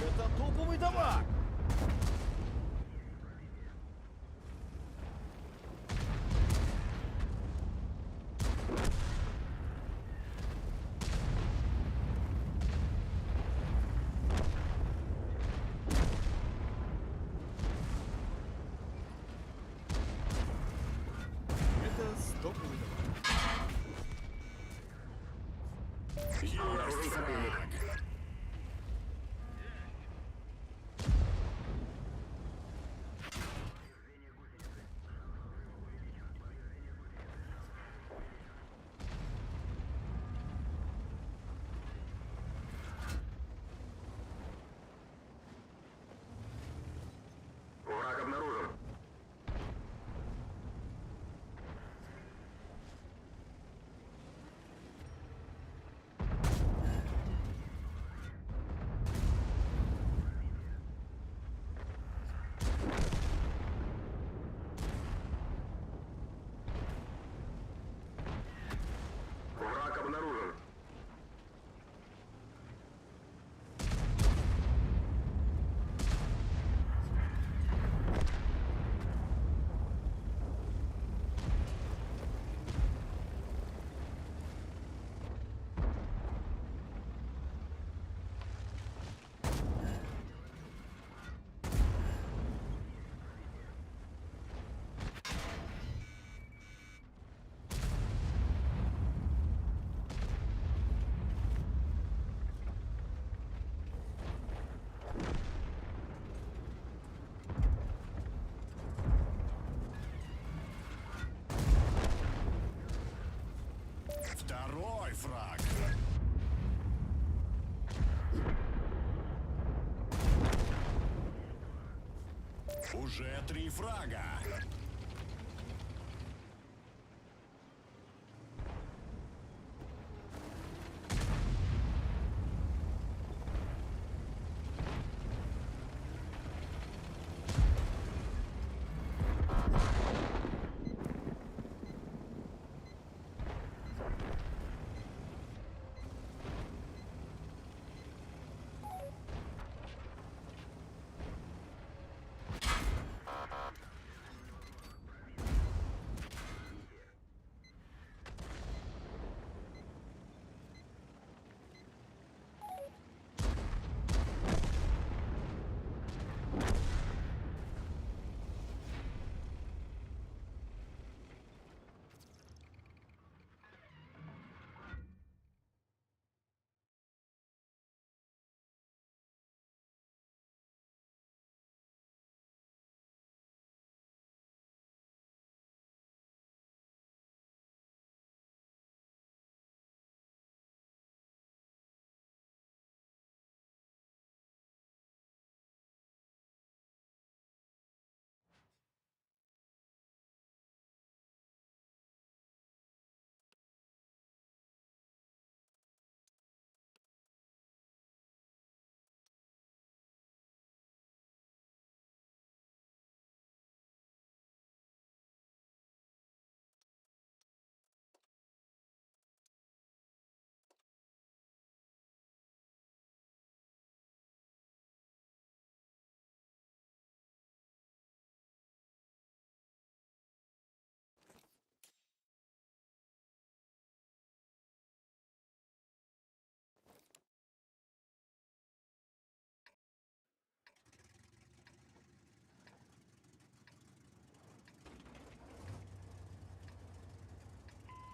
Это топовый дамаг! Это топовый дамаг. Есть фраг. Враг обнаружен. Уже три фрага.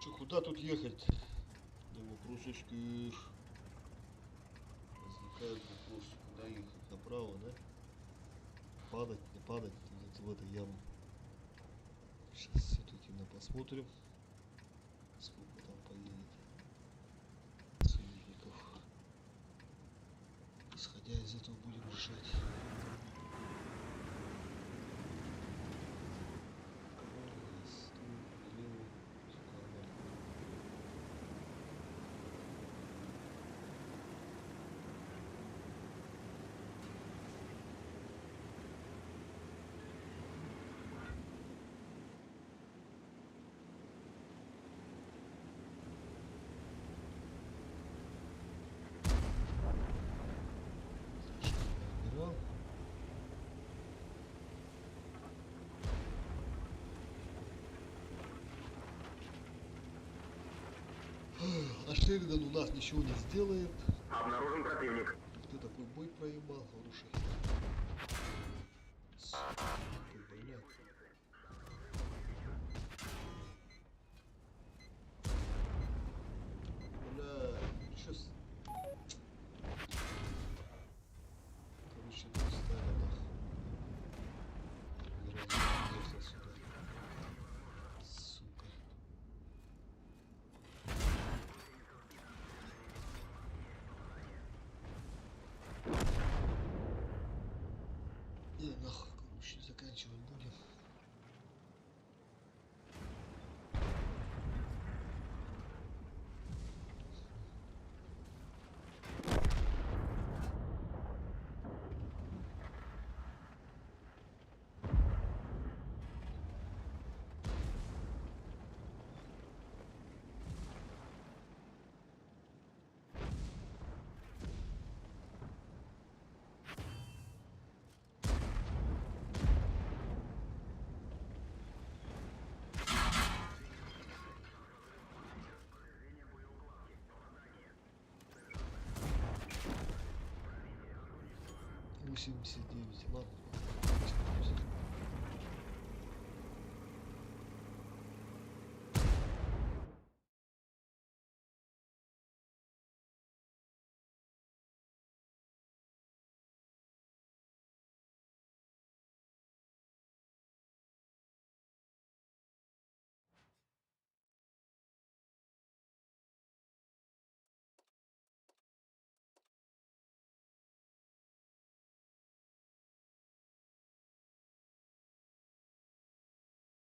Че, куда тут ехать? Да вопросочки. Возникает вопрос, куда ехать? Направо, да? Падать, не падать вот в эту яму. Сейчас все-таки на посмотрим, сколько там поедет союзников. Исходя из этого будем решать. Раз, левый, всё нормально. Что я выбирал? А Шеридан у нас ничего не сделает. Обнаружен противник. Ты такой бой проебал, хороший. Сука, ты, блядь. Бля, чё с... Короче, достали нахуй. Ни разу не ехал сюда. Сука. Не, нахуй, короче, заканчивать будем. 89, ладно.